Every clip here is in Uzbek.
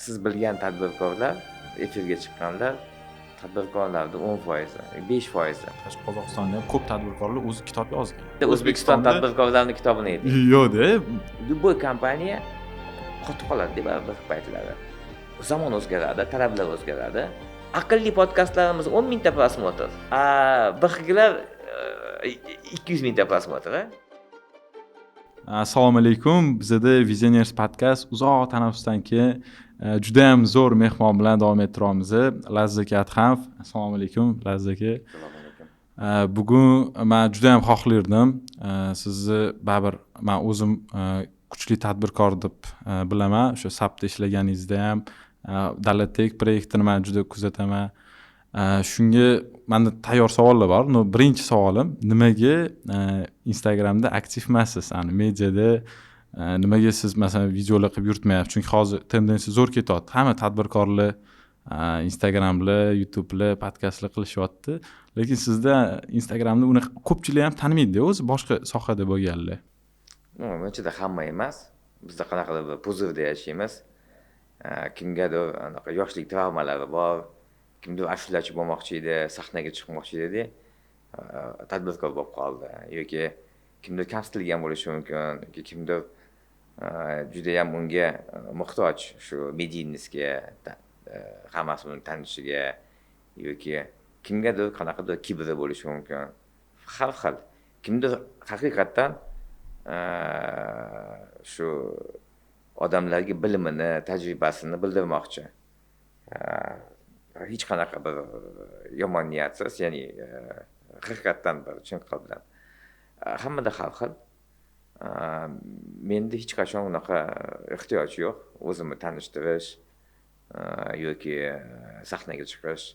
Siz bilgan tadbirkorlar, efirga chiqqanlar tadbirkorlarni 10%, 5%. Qozog'istonda ham ko'p tadbirkorlar o'zi kitob yozgan. O'zbekiston tadbirkorlarini kitobini ayting. Yo'q-da. Любой kompaniya qotib qoladi baribir paytlari. Zamon o'zgaradi, talablar o'zgaradi. Aqlli podkastlarimiz 10 mingta просмотр, a bir xillar 200 mingta просмотр. Assalomu alaykum. Bizada Visioners podkast uzoq tanaffusdan keyin juda ham zo'r mehmon bilan davom ettiramiz. Laziz aka Adhamov. Assalomu alaykum, Laziz aka. Assalomu alaykum. Bugun man juda ham xohlardim sizni, baribir man o'zim kuchli tadbirkor deb bilaman. O'sha SAPda ishlaganingizda ham Davlat proyektini man juda kuzataman. Shunga manda tayyor savollar bor. Но birinchi savolim: nimaga Instagramda aktiv emassiz, ani mediada nimaga siz, masalan, videolar qilib yuritmayapsiz? Chunki hozir tendensiya zo'r ketyapti, hamma tadbirkorlar Instagramlar, YouTubelar, podkastlar qilishyapti, lekin sizda Instagramda uni ko'pchilik ham tanimaydida, o'zi boshqa sohada bo'lganlar. Unchada hamma emas. Bizda qanaqadir bir пузырь da yashaymiz. Kimgadir anaqa yoshlik travmalari bor, kimdir ashulachi bo'lmoqchi edi, sahnaga chiqmoqchi edi, tadbirkor bo'lib qoldi, yoki kimdir kamsitilgan bo'lishi mumkin, yoki kimdir judayam unga muhtoj, shu медийность ga, hammasi uni tanishiga, yoki kimgadir qanaqadir kibri bo'lishi mumkin, har xil. Kimdir haqiqatdan shu odamlarga bilimini, tajribasini bildirmoqchi, hech qanaqa bir yomon niyatsiz, ya'ni haqiqatdan bir chin qalbdan. Hammada har xil. Menda hech qachon unaqa ehtiyoj yo'q o'zimni tanishtirish yoki sahnaga chiqish.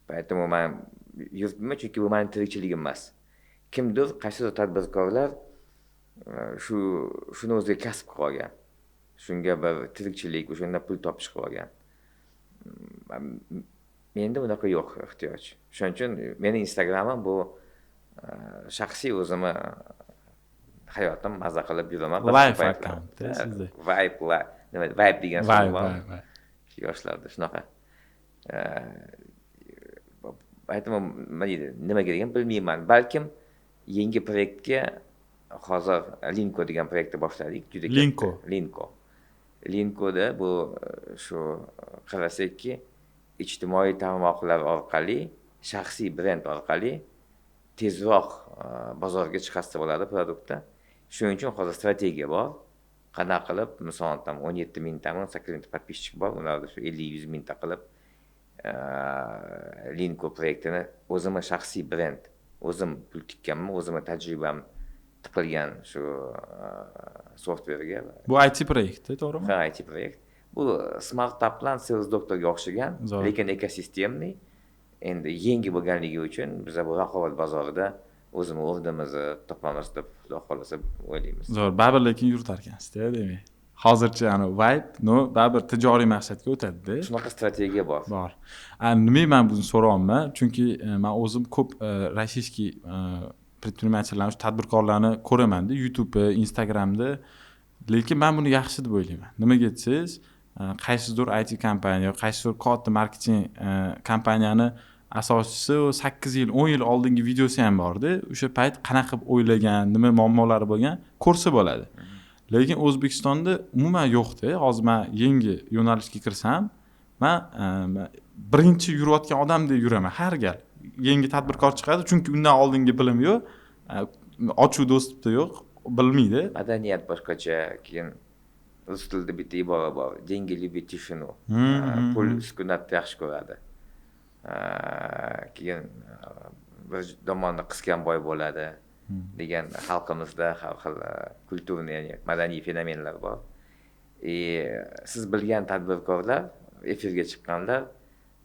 Поэтому man yuribman, chunki bu mani tirikchiligim emas. Kimdir, qaysidir tadbirkorlar shuni o'ziga kasb qilib olgan, shunga bir tirikchilik, o'shandan pul topish qilib olgan. Menda unaqa yo'q ehtiyoj. Shuning uchun meni Instagramim bu shaxsiy o'zimni hayotim, maza qilib yuraman. Live akkaunt sizda. Vibe, nima, vibe degan so'z bor yoshlarda, shunaqa. Поэтому nima deydi, nimaga degan bilmayman. Balkim yangi proyektga, hozir Linko degan proyektni boshladik, juda katta. Linko. Linko. Linkoda bu shu qarasakki, ijtimoiy tarmoqlar orqali, shaxsiy brend orqali tezroq bozorga chiqarsa bo'ladi produktni. Shuning uchun hozir strategiya bor, qanaqa qilib, misol, там 17 mingtami, 18 mingta подписчик bor, ularni shu 50-100 mingta qilib, Linko proyektini o'zimni shaxsiy brend, o'zim pul tikkanman, o'zimni tajribam tiqilgan shu softwarega. Bu IT proyekt, to'g'rimi? Ha, IT proyekt. Bu Smartup bilan Sales Doctorga o'xshagan, lekin экосистемный. Endi yangi bo'lganligi uchun biza bu raqobat bozorida o'zimizni o'rnimizni topamiz deb, xudo xohlasa, o'ylaymiz. Zo'r, baribir lekin yuritarkansizda, demak hozircha ani vibe, но baribir tijoriy maqsadga o'tadida. Shunaqa strategiya bor. Bor. Nimaga man buni so'rayapman? Chunki man o'zim ko'p российский предприниматель larni, shu tadbirkorlarni ko'ramanda YouTube, Instagramda. Lekin man buni yaxshi deb o'ylayman. Nimaga desangiz, qaysidir IT kompaniya, qaysidir katta marketing kompaniyani asoschisi u 8 yil, 10 yil oldingi videosi ham borda, o'sha payt qanaqa qilib o'ylagan, nima muammolari bo'lgan, ko'rsa bo'ladi. Lekin O'zbekistonda umuman yo'qda. Hozir man yangi yo'nalishga kirsam, man birinchi yurayotgan odamdek yuraman. Har gal yangi tadbirkor chiqadi, chunki undan oldingi bilim yo'q, ochiq доступ da yo'q, bilmaydi. Madaniyat boshqacha. Keyin rus tilida bitta ibora bor: "Деньги любят тишину". Pul sukunatni yaxshi ko'radi. Keyin bir domonni qisgan boy bo'ladi degan xalqimizda har xil культурный, ya'ni madaniy fenomenlar bor. И siz bilgan tadbirkorlar, efirga chiqqanlar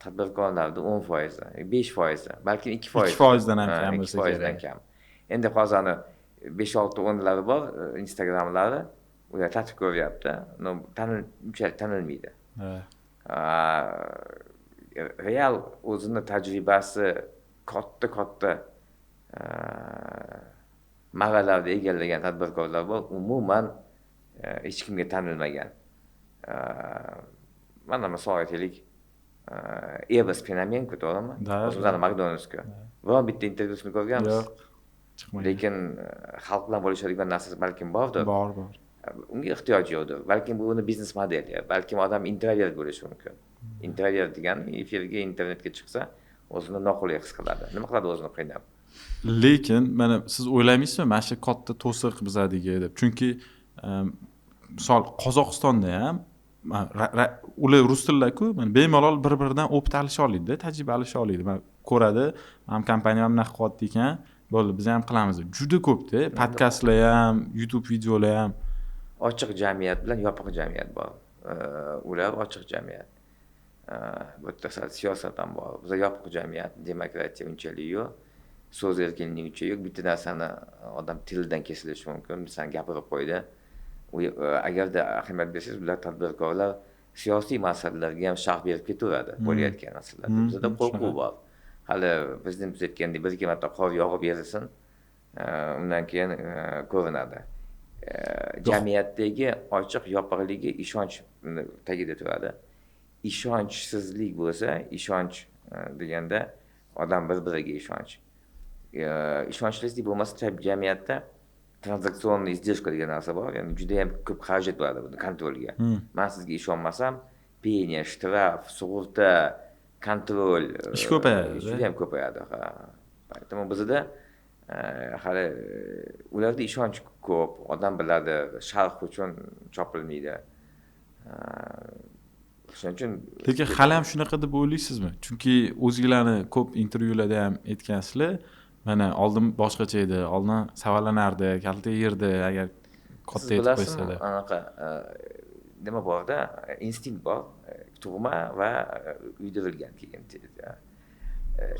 tadbirkorlarni 10%, 5%, balkim 2%. 2%dan ham kam ikki bo'lsa foizdan kerak. kam. Endi hozir ani besh, olti, o'nlari bor Instagramlari, ular tatib ko'ryapti, но unchalik tanilmaydi. Real o'zini tajribasi katta katta marralarni egallagan tadbirkorlar bor, umuman hech kimga tanilmagan. Mana misol aytaylik, Evas Fenomenko, to'g'rimi? O'zimizning McDonald'sga. Biron bitta intervyusini ko'rganmiz? Yo'q, chiqmagan. Lekin xalq bilan bo'lishadigan narsasi balkim bordir. Bor, bor. Unga ehtiyoj yo'qdir. Balkim bu uni biznes modeli, balkim odam introvert bo'lishi mumkin. Introvert degani efirga, internetga chiqsa, o'zini noqulay his qiladi. Nima qiladi o'zini qiynab? Lekin mana siz o'ylamaysizmi, mana shu katta to'siq bizadagi deb? Chunki misol Qozog'istonda ham ular rus tilida-ku, mana bemalol bir-biridan опыт alisha oladi, tajriba alisha oladi. Mana ko'radi, ham kompaniya ham bunaqa qilyapti ekan, bo'ldi, biz ham qilamiz. Juda ko'pda, podkastlar ham, YouTube videolar ham. Ochiq jamiyat bilan yopiq jamiyat bor. Ular ochiq jamiyat. Bu yerda sal siyosat ham bor. Bizda yopiq jamiyat, demokratiya unchalik yo'q. So'z erkinligi uncha yo'q. Bitta narsani odam tilidan kesilishi mumkin. Sen gapirib qo'ydi. Agarda ahamiyat bersangiz, bular tadbirkorlar siyosiy masalalarga ham sharh berib ketaveradi bo'layotgan narsalarda. Bizda qo'rquv bor. Hali prezident aytgandek, bir ikki marta qor yog'ib berilsin, undan keyin ko'rinadi. Jamiyatdagi ochiq yopiqligi ishonch tagida turadi. Ishonchsizlik bo'lsa, ishonch deganda odam bir-biriga ishonch. Ishonchsizlik bo'lmasa jamiyatda транзакционный издержка degan narsa bor. Ya'ni juda ham ko'p xarajat bo'ladi buni kontrolga. Men sizga ishonmasam, penya, shtraf, sug'urta, kontrol ish ko'payadi. Juda ham ko'payadi. Ha. Поэтому bizda hali ularda ishonch ko'p, odam biladi, sharh uchun chopilmaydi. Shuning uchun lekin hali ham shunaqa deb o'ylaysizmi? Chunki o'zinglarni ko'p intervyularda ham aytgansizlar, mana oldin boshqacha edi, oldin savalanardi, kalta yerdi agar katta etib qo'ysa. Anaqa nima borda, instinkt bor, tug'ma va uydirilgan keyin.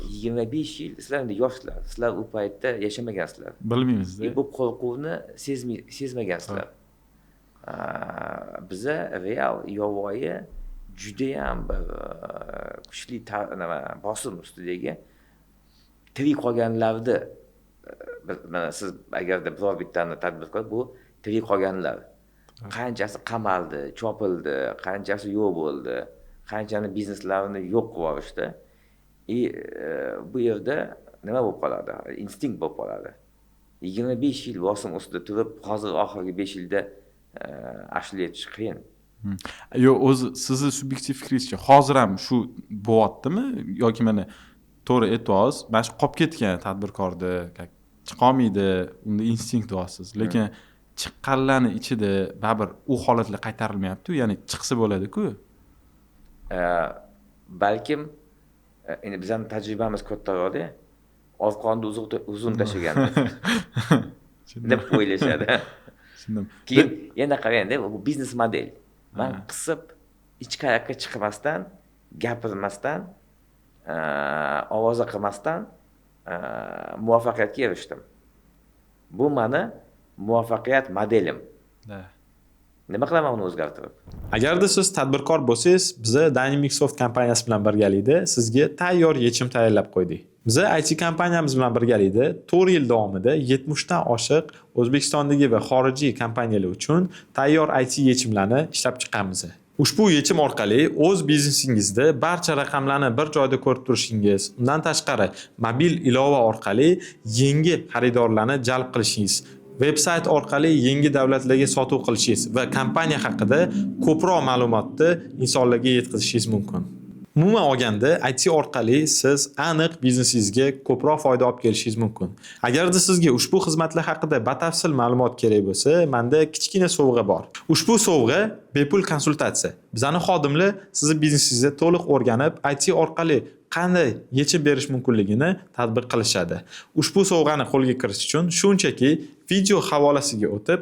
25 yil sizlar endi yoshlar, sizlar u paytda yashamagansizlar. Bilmaymiz-da. Bu qo'rquvni sezmagansizlar. Biza real yovvoyi judayam bir kuchli nima bosim ustidagi tirik qolganlarni, mana siz agarda biror bittani tadbirkor, bu tirik qolganlar. Qanchasi qamaldi, chopildi, qanchasi yo'q bo'ldi, qanchani bizneslarini yo'q qilib yuborishdi. Bu yerda nima bo'lib qoladi? Instinkt bo'lib qoladi. 25 yil bosim ustida turib, hozir oxirgi 5 yilda ashula aytish qiyin. Yo'q, o'zi sizni subyektiv fikringizcha hozir ham shu bo'lyaptimi yoki mana to'g'ri aytyapsiz, mana shu qolib ketgan tadbirkorda chiqolmaydi, unda instinkt deyapsiz. Lekin chiqqanlarni ichida baribir u holatlar qaytarilmayapti-ku, ya'ni chiqsa bo'ladi-ku. Balkim endi bizning tajribamiz kattaroqda, orqonni uzun tashlaganmiz deb o'ylashadi. Keyin yana qarang-da, bu biznes model. Men qisib hech qayerga chiqmasdan, gapirmasdan, ovoza qilmasdan muvaffaqiyatga erishdim. Bu meni muvaffaqiyat modelim. Nima qilaman uni o'zgartirib? Agarda siz tadbirkor bo'lsangiz, biza Dynamic Soft kompaniyasi bilan birgalikda sizga tayyor yechim tayyorlab qo'ydik. Biza IT kompaniyamiz bilan birgalikda 4 yil davomida 70 dan oshiq O'zbekistondagi va xorijiy kompaniyalar uchun tayyor IT yechimlarni ishlab chiqqanmiz. Ushbu yechim orqali o'z biznesingizda barcha raqamlarni bir joyda ko'rib turishingiz, undan tashqari mobil ilova orqali yangi xaridorlarni jalb qilishingiz, veb-sayt orqali yangi davlatlarga sotuv qilishingiz va kompaniya haqida ko'proq ma'lumotni insonlarga yetkazishingiz mumkin. Umuman olganda IT orqali siz aniq biznesingizga ko'proq foyda olib kelishingiz mumkin. Agarda sizga ushbu xizmatlar haqida batafsil ma'lumot kerak bo'lsa, menda kichkina sovg'a bor. Ushbu sovg'a bepul konsultatsiya. Bizning xodimlar sizni biznesingizni to'liq o'rganib, IT orqali qanday yechim berish mumkinligini tatbiq qilishadi. Ushbu sovg'ani qo'lga kiritish uchun shunchaki video havolasiga o'tib,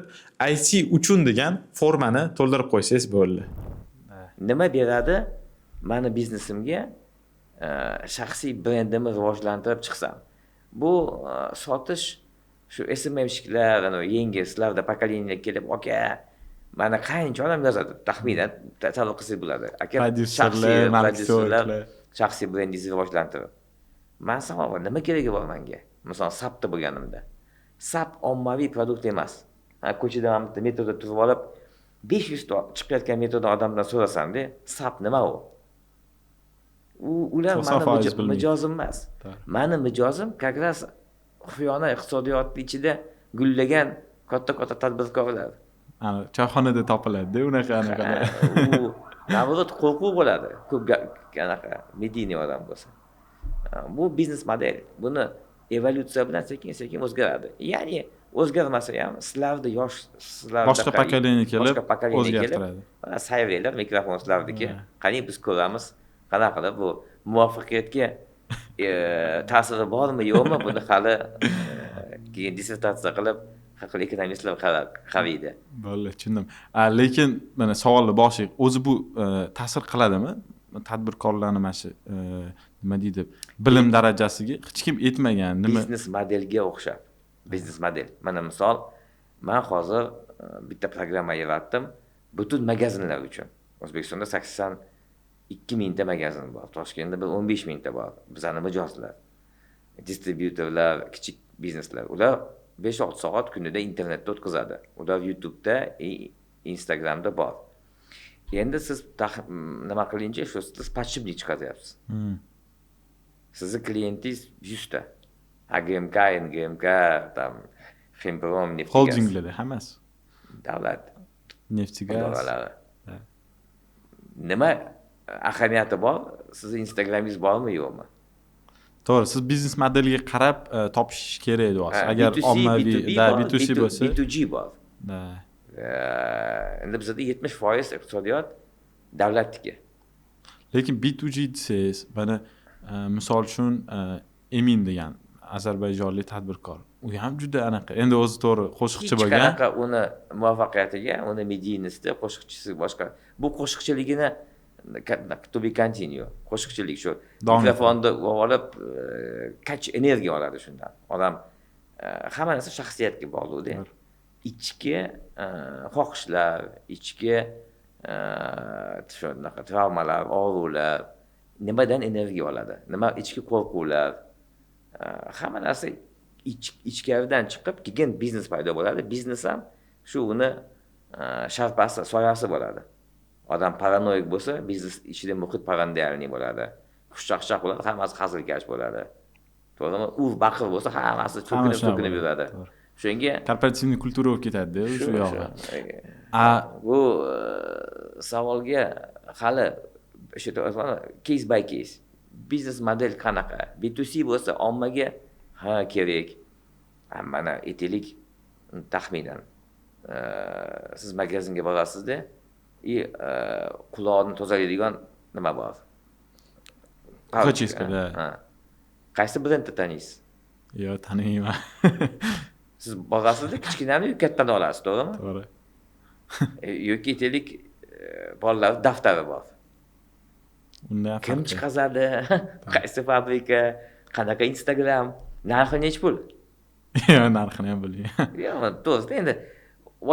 IT uchun degan formani to'ldirib qo'ysangiz bo'ldi. Nima beradi? Meni biznesimga shaxsiy brendimni rivojlantirib chiqsam. Bu sotish shu SMMshiklar, yangi sizlarda pokoleniya kelib, aka, mana qancha odam yozadi, taxminan tasavvur qilsak bo'ladi. Aka, shaxsiy brendingizni rivojlantirib. Man savol, nima keragi bor menga? Masalan, SAPda bo'lganimda. SAP ommaviy produkt emas. Ha, ko'chada mana bitta metroda turib olib, 500 ta chiqayotgan metrodan odamdan so'rasam-da, SAP nima u? Ular mani mijozim emas. Mani mijozim как раз xiyona iqtisodiyotning ichida gullagan katta-katta tadbirkorlar. Ana choyxonada topiladi-da unaqa anaqalar. U navrot qo'rquv bo'ladi, ko'p anaqa medeniy odam bo'lsa. Bu biznes model. Buni evolyutsiya bilan sekin-sekin o'zgaradi. Ya'ni o'zgarmasa ham sizlarda yosh, sizlarda boshqa pokoleniya kelib o'zgartiradi. Mana sayranglar, mikrofon sizlarniki. Qani biz ko'ramiz, qanaqa qilib bu muvaffaqiyatga ta'siri bormi yo'qmi, buni hali keyin dissertatsiya qilib haqli ekonomistlar qaraydi. Bo'ldi, tushundim. Lekin mana savolni boshlaylik. O'zi bu ta'sir qiladimi tadbirkorlarni mana shu nima deydi, bilim darajasiga hech kim aytmagan nima biznes modelga o'xshab. Biznes model. Mana misol, men hozir bitta programma yaratdim butun magazinlar uchun. O'zbekistonda 82 mingta magazin bor. Toshkentda bir 15 mingta bor. Bizani mijozlar, distribyutorlar, kichik bizneslar. Ular 5-6 soat kunida internetda o'tkazadi. Ular YouTube'da, Instagram'da bor. Endi siz nima qilinchi, shu siz подшипник chiqaryapsiz. Sizni klientingiz 100 ta. AGMK, NGMK, tam Ximprom, Neftigaz. Holdinglarda hammasi. Davlat. Neftigaz. Nima ahamiyati bor? Sizni Instagramingiz bormi, yo'qmi? To'g'ri, siz biznes modeliga qarab topish kerak deyapsiz. Agar ommaviy, da B2C bo'lsa, B2G bor. Da. Endi bizda 70% iqtisodiyot davlatniki. Lekin B2G desangiz, mana misol uchun Emin degan ozarbayjonlik tadbirkor. U ham juda anaqa. Endi o'zi to'g'ri qo'shiqchi bo'lgan. Hech qanaqa uni muvaffaqiyatiga, uni mediynisida qo'shiqchisi boshqa. Bu qo'shiqchiligini to be continue. Qo'shiqchilik shu mikrofonni olib, kach energiya oladi shundan. Odam hamma narsa shaxsiyatga bog'liq-da. Ichki xohishlar, ichki shunaqa travmalar, og'riqlar nimadan energiya oladi? Nima ichki qo'rquvlar, hamma narsa ichkaridan chiqib, keyin biznes paydo bo'ladi. Biznes ham shu uni sharpasi, soyasi bo'ladi. Odam paranoik bo'lsa, biznes ichida muhit paranoyalniy bo'ladi. Xushchaqchaq bo'ladi, hammasi hazilkash bo'ladi. To'g'rimi? U baqir bo'lsa, hammasi cho'kinib yuradi. Shunga korporativniy kultura bo'lib ketadi-da shu yog'i. Bu savolga hali o'sha case by case. Biznes model qanaqa? B2C bo'lsa ommaga ha kerak. Mana aytaylik taxminan. Siz magazinga borasizda, quloqni tozalaydigan nima bor? Xochiska, da. Qaysi brendni taniysiz? Yo'q, tanimayman. Siz borasizda kichkinani yoki kattani olasiz, to'g'rimi? To'g'ri. Yoki aytaylik, bolalar daftari bor. Unda kim chiqazadi? Qaysi fabrika? Qanaqa Instagram? Narxi nechi pul? Yo'q, narxini ham bilmayman. Yo'q, to'g'risi endi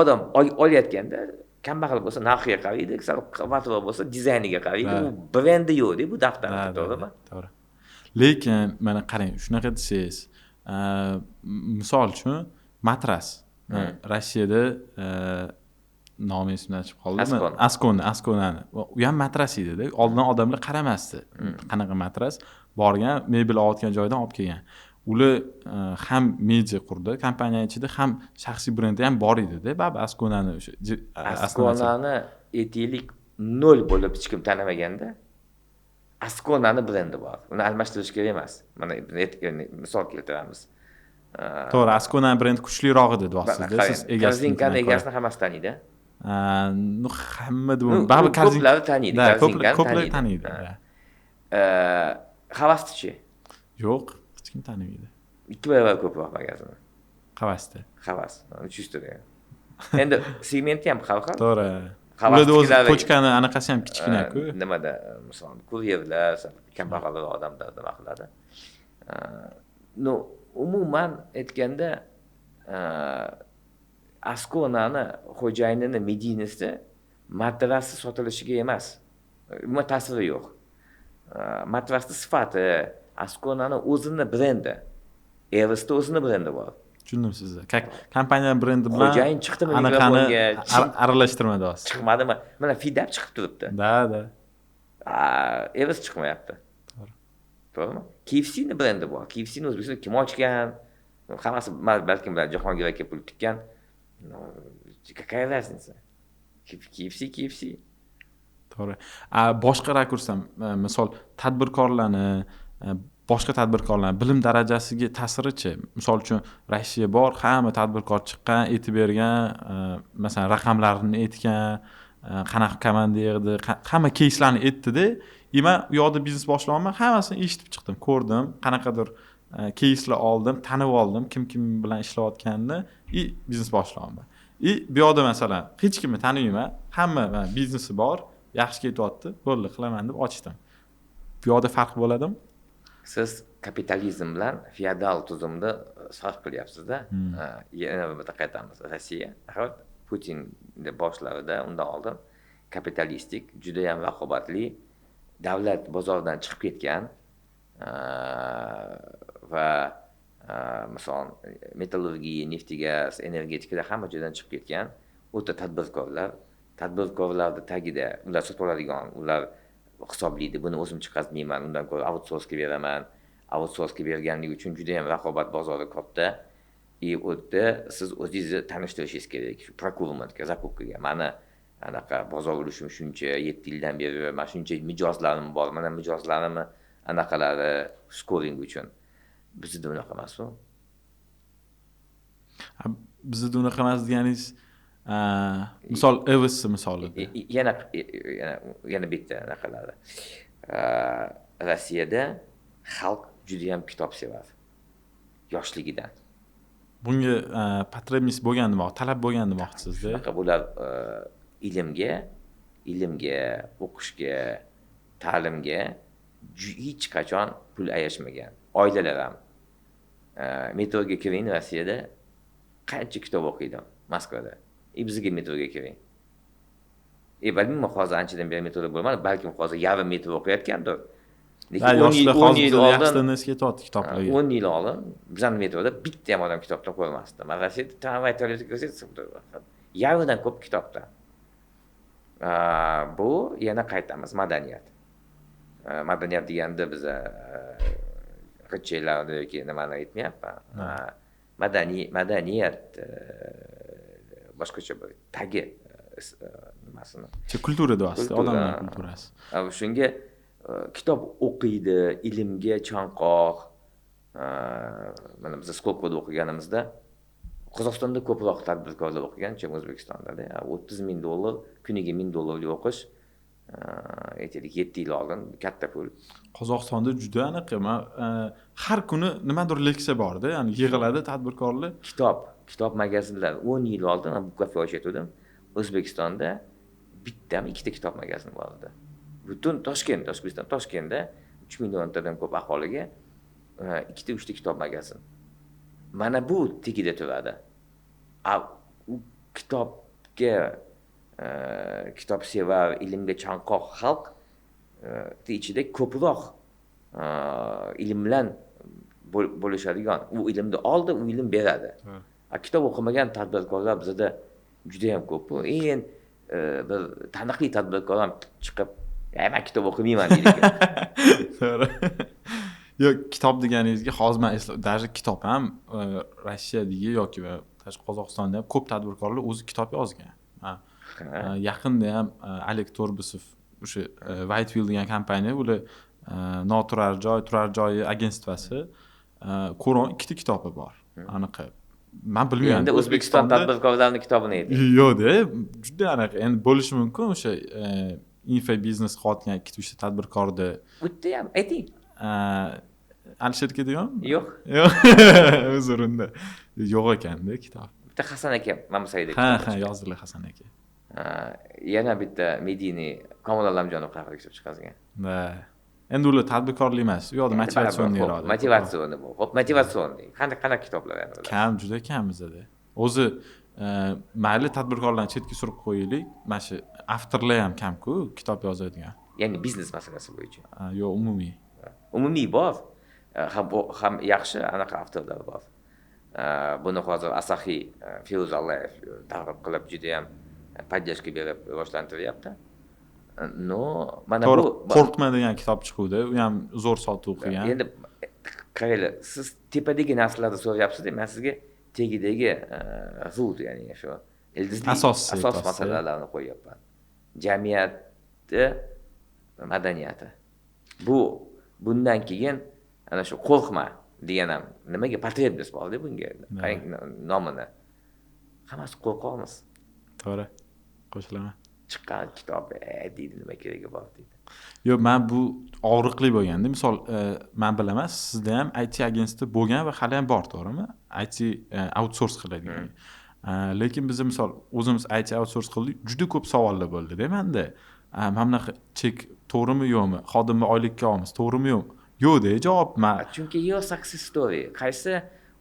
odam olayotganda kambag'al bo'lsa narxiga qaraydi, sal qimmatroq bo'lsa dizayniga qaraydi. U brendi yo'q-da bu daftarda, to'g'rimi? To'g'ri. Lekin mana qarang, shunaqa desangiz, misol uchun matras. Rossiyada nomi esimdan chiqib qoldi. Askonani. U ham matras edi-da. Oldin odamlar qaramasdi. Qanaqa matras? Borgan, mebel olayotgan joydan olib kelgan. Ular ham media qurdi kompaniya ichida, ham shaxsiy brendi ham bor edi-da. Baribir Askonani o'sha Askonani aytaylik 0 bo'lib hech kim tanimaganda Askonani brendi bor. Uni almashtirish kerak emas. Mana misol keltiramiz. To'g'ri, Askonani brendi kuchliroq edi deyapsiz-da. Siz egasini, egasini hammasi taniydi. Ну, hamma deb baribir ko'plari taniydi, ko'plar taniydi. Havaschi? Yo'q, hech kim tanimaydi. 2 barobar ko'proq magazin. Havasda. Havas, 300 ta degan. Endi segmenti ham xil xil. To'g'ri. Ularda o'zi pochkani anaqasi ham kichkina-ku. Nimada, masalan, kuryerlar, kambag'al odamlar nima qiladi? No, umuman aytganda Askonani xo'jayinini medinasi matrasi sotilishiga emas. Umuman ta'siri yo'q. Matrasning sifati, Askonani o'zini brendi, Everestda o'zini brendi bor. Tushundim sizni. Kompaniya brendi bilan xo'jayin chiqdimi anaqani aralashtirma deyapsiz. Chiqmadimi? Mana Fidap chiqib turibdi. Da, da. Evos chiqmayapti. To'g'ri. To'g'rimi? KFC'ni brendi bor. KFC'ni O'zbekistonda kim ochgan? Hammasi balkim bilan Jahongir aka pul tikkan. Какая разница? KFC, KFC. To'g'ri. Boshqa rakursdan, misol tadbirkorlarni, boshqa tadbirkorlarni bilim darajasiga ta'sirichi? Misol uchun Rossiya bor, hamma tadbirkor chiqqan, aytib bergan, masalan, raqamlarini aytgan, qanaqa komanda yig'di, hamma keyslarni aytdi-da. Man u yoqda biznes boshlayapman, hammasini eshitib chiqdim, ko'rdim, qanaqadir keyslar oldim, tanib oldim, kim kim bilan ishlayotganini и biznes boshlayapman. И bu yoqda masalan hech kimni tanimayman, hamma biznesi bor, yaxshi ketyapti, bo'ldi, qilaman deb ochdim. Bu yoqda farq bo'ladimi? Siz kapitalizm bilan feodal tuzumni sarf qilyapsiz-da. Yana bir qaytamiz. Rossiya, Putin boshlarida undan oldin kapitalistik, juda ham raqobatli, davlat bozordan chiqib ketgan va masalan metallurgiya, neft gaz, energetikada hamma joydan chiqib ketgan o'ta tadbirkorlar, tadbirkorlarni tagida ular sotib oladigan, ular hisoblaydi, buni o'zim chiqazmayman, undan ko'ra outsourcega beraman. Outsourcega berganligi uchun juda ham raqobat bozori katta. И u yerda siz o'zingizni tanishtirishingiz kerak, shu procurementga, zakupkaga. Mani anaqa bozor ulushim shuncha, 7 yildan beri mana shuncha mijozlarim bor, mana mijozlarimni anaqalari scoring uchun. Bizda unaqa emas u. Bizda unaqa emas deganingiz, misol Evos misolida. Yana bitta anaqalari. Rossiyada xalq juda ham kitob sevadi yoshligidan. Bunga потребность bo'lgan demoq, talab bo'lgan demoqchisizda. Shunaqa bular ilmga, o'qishga, ta'limga hech qachon pul ayashmagan. Oilalar ham. Metroga kiring Rossiyada qancha kitob o'qiydi Moskvada. Bizga metroga kiring. Bilmayman, hozir anchadan beri metroda bo'lmadim, balkim hozir yarim metro o'qiyotgandir. Lekin 10 yil oldin kitoblarga. 10 yil oldin bizning metroda bitta ham odam kitobdan ko'rmasdi. Mana Rossiyada tramvay to'lib kirsangiz, yarmidan ko'p kitobdan. Bu yana qaytamiz madaniyat. Madaniyat deganda biz g'itchaklarni yoki nimani aytmayapman. Madaniyat boshqacha bir tagi nimasini. Kultura deyapsiz, odamlar kulturasi. Shunga kitob o'qiydi, ilmga chanqoq. Mana biz Skolkovoda o'qiganimizda Qozog'istonda ko'proq tadbirkorlar o'qigan, chem O'zbekistonda. $30,000 kuniga $1,000 o'qish, aytaylik 7 yil oldin katta pul. Qozog'istonda juda aniq, har kuni nimadir leksiya borda, ya'ni yig'iladi tadbirkorlar. Kitob magazinlar 10 yil oldin men bu kafe ochayotgandim. O'zbekistonda bittami ikkita kitob magazini bor edi. Butun Toshkent, O'zbekiston Toshkentda 3 milliontadan ko'p aholiga ikkita uchta kitob magazin. Mana bu tagida turadi. U kitobga, kitob sevar, ilmga chanqoq xalq ichida ko'proq ilm bilan bo'lishadigan. U ilmni oldi, u ilm beradi. Kitob o'qimagan tadbirkorlar bizda juda ham ko'p. Eng bir taniqli tadbirkor ham chiqib, "Men kitob o'qimayman" deydi. To'g'ri. Yo'q, kitob deganingizga hozir men даже kitob ham Rossiyadagi yoki Qozog'istonda ham ko'p tadbirkorlar o'zi kitob yozgan. Yaqinda ham Oleg Torbusov o'sha Whitefield degan kompaniya, ular noturar joy, turar joyi agentstvasi, ko'ron ikkita kitobi bor. Aniq men bilmayman. Endi O'zbekiston tadbirkorlarining kitobini ayting. Yo'q-da, juda aniq. Endi bo'lishi mumkin o'sha info biznes qilayotgan ikkita uchta tadbirkorni. Bitta ham ayting. Alisher aka deyapmi? Yo'q. Yo'q. Uzr unda. Yo'q ekanda kitob. Bitta Hasan aka, Mamsayda. Ha, yozdilar Hasan aka. Yana bitta Medini Komil Allamjonov haqida kitob chiqargan. Da. Endi ular tadbirkorlik emas, u yoqda motivatsion beradi. Motivatsion bu. Xo'p, motivatsion. Qanday kitoblar yana ular? Kam, juda kam bizda. O'zi mayli tadbirkorlarni chetga surib qo'yaylik, mana shu avtorlar ham kam-ku kitob yozadigan. Ya'ni biznes masalasi bo'yicha. Yo'q, umumiy. Umumiy bor. Ham yaxshi anaqa avtorlar bor. Buni hozir Asaxiy Feruz Allayev targ'ib qilib, judayam поддержка berib rivojlantiryapti. Но mana To'g'ri, bu "Qo'rqma" degan kitob chiquvdi, u ham zo'r sotuv qilgan. Endi qaranglar, siz tepadagi narsalarni so'rayapsiz, man sizga tagidagi root, ya'ni shu ildizli Asos asos aytyapsiz. masalalarni qo'yyapman. Jamiyatni madaniyati bu. Bundan keyin ana shu "Qo'rqma" degan ham nimaga потребность borda bunga? Qarang nomini, hammasi qo'rqoqmiz. To'g'ri, qo'shilaman. Chiqqan kitob, e, deydi, nima keragi bor, deydi. Yo'q, man bu og'riqli bo'lganda, misol, man bilaman, sizda ham IT агентство bo'lgan va hali ham bor, to'g'rimi? IT outsource qiladigan. Lekin biza, misol, o'zimiz IT outsource qildik, juda ko'p savollar bo'ldida manda. Mana bunaqa chek to'g'rimi, yo'qmi, xodimni oylikka olamiz, to'g'rimi, yo'qmi, yo'qda javob man. Chunki yo'q success story. Qaysi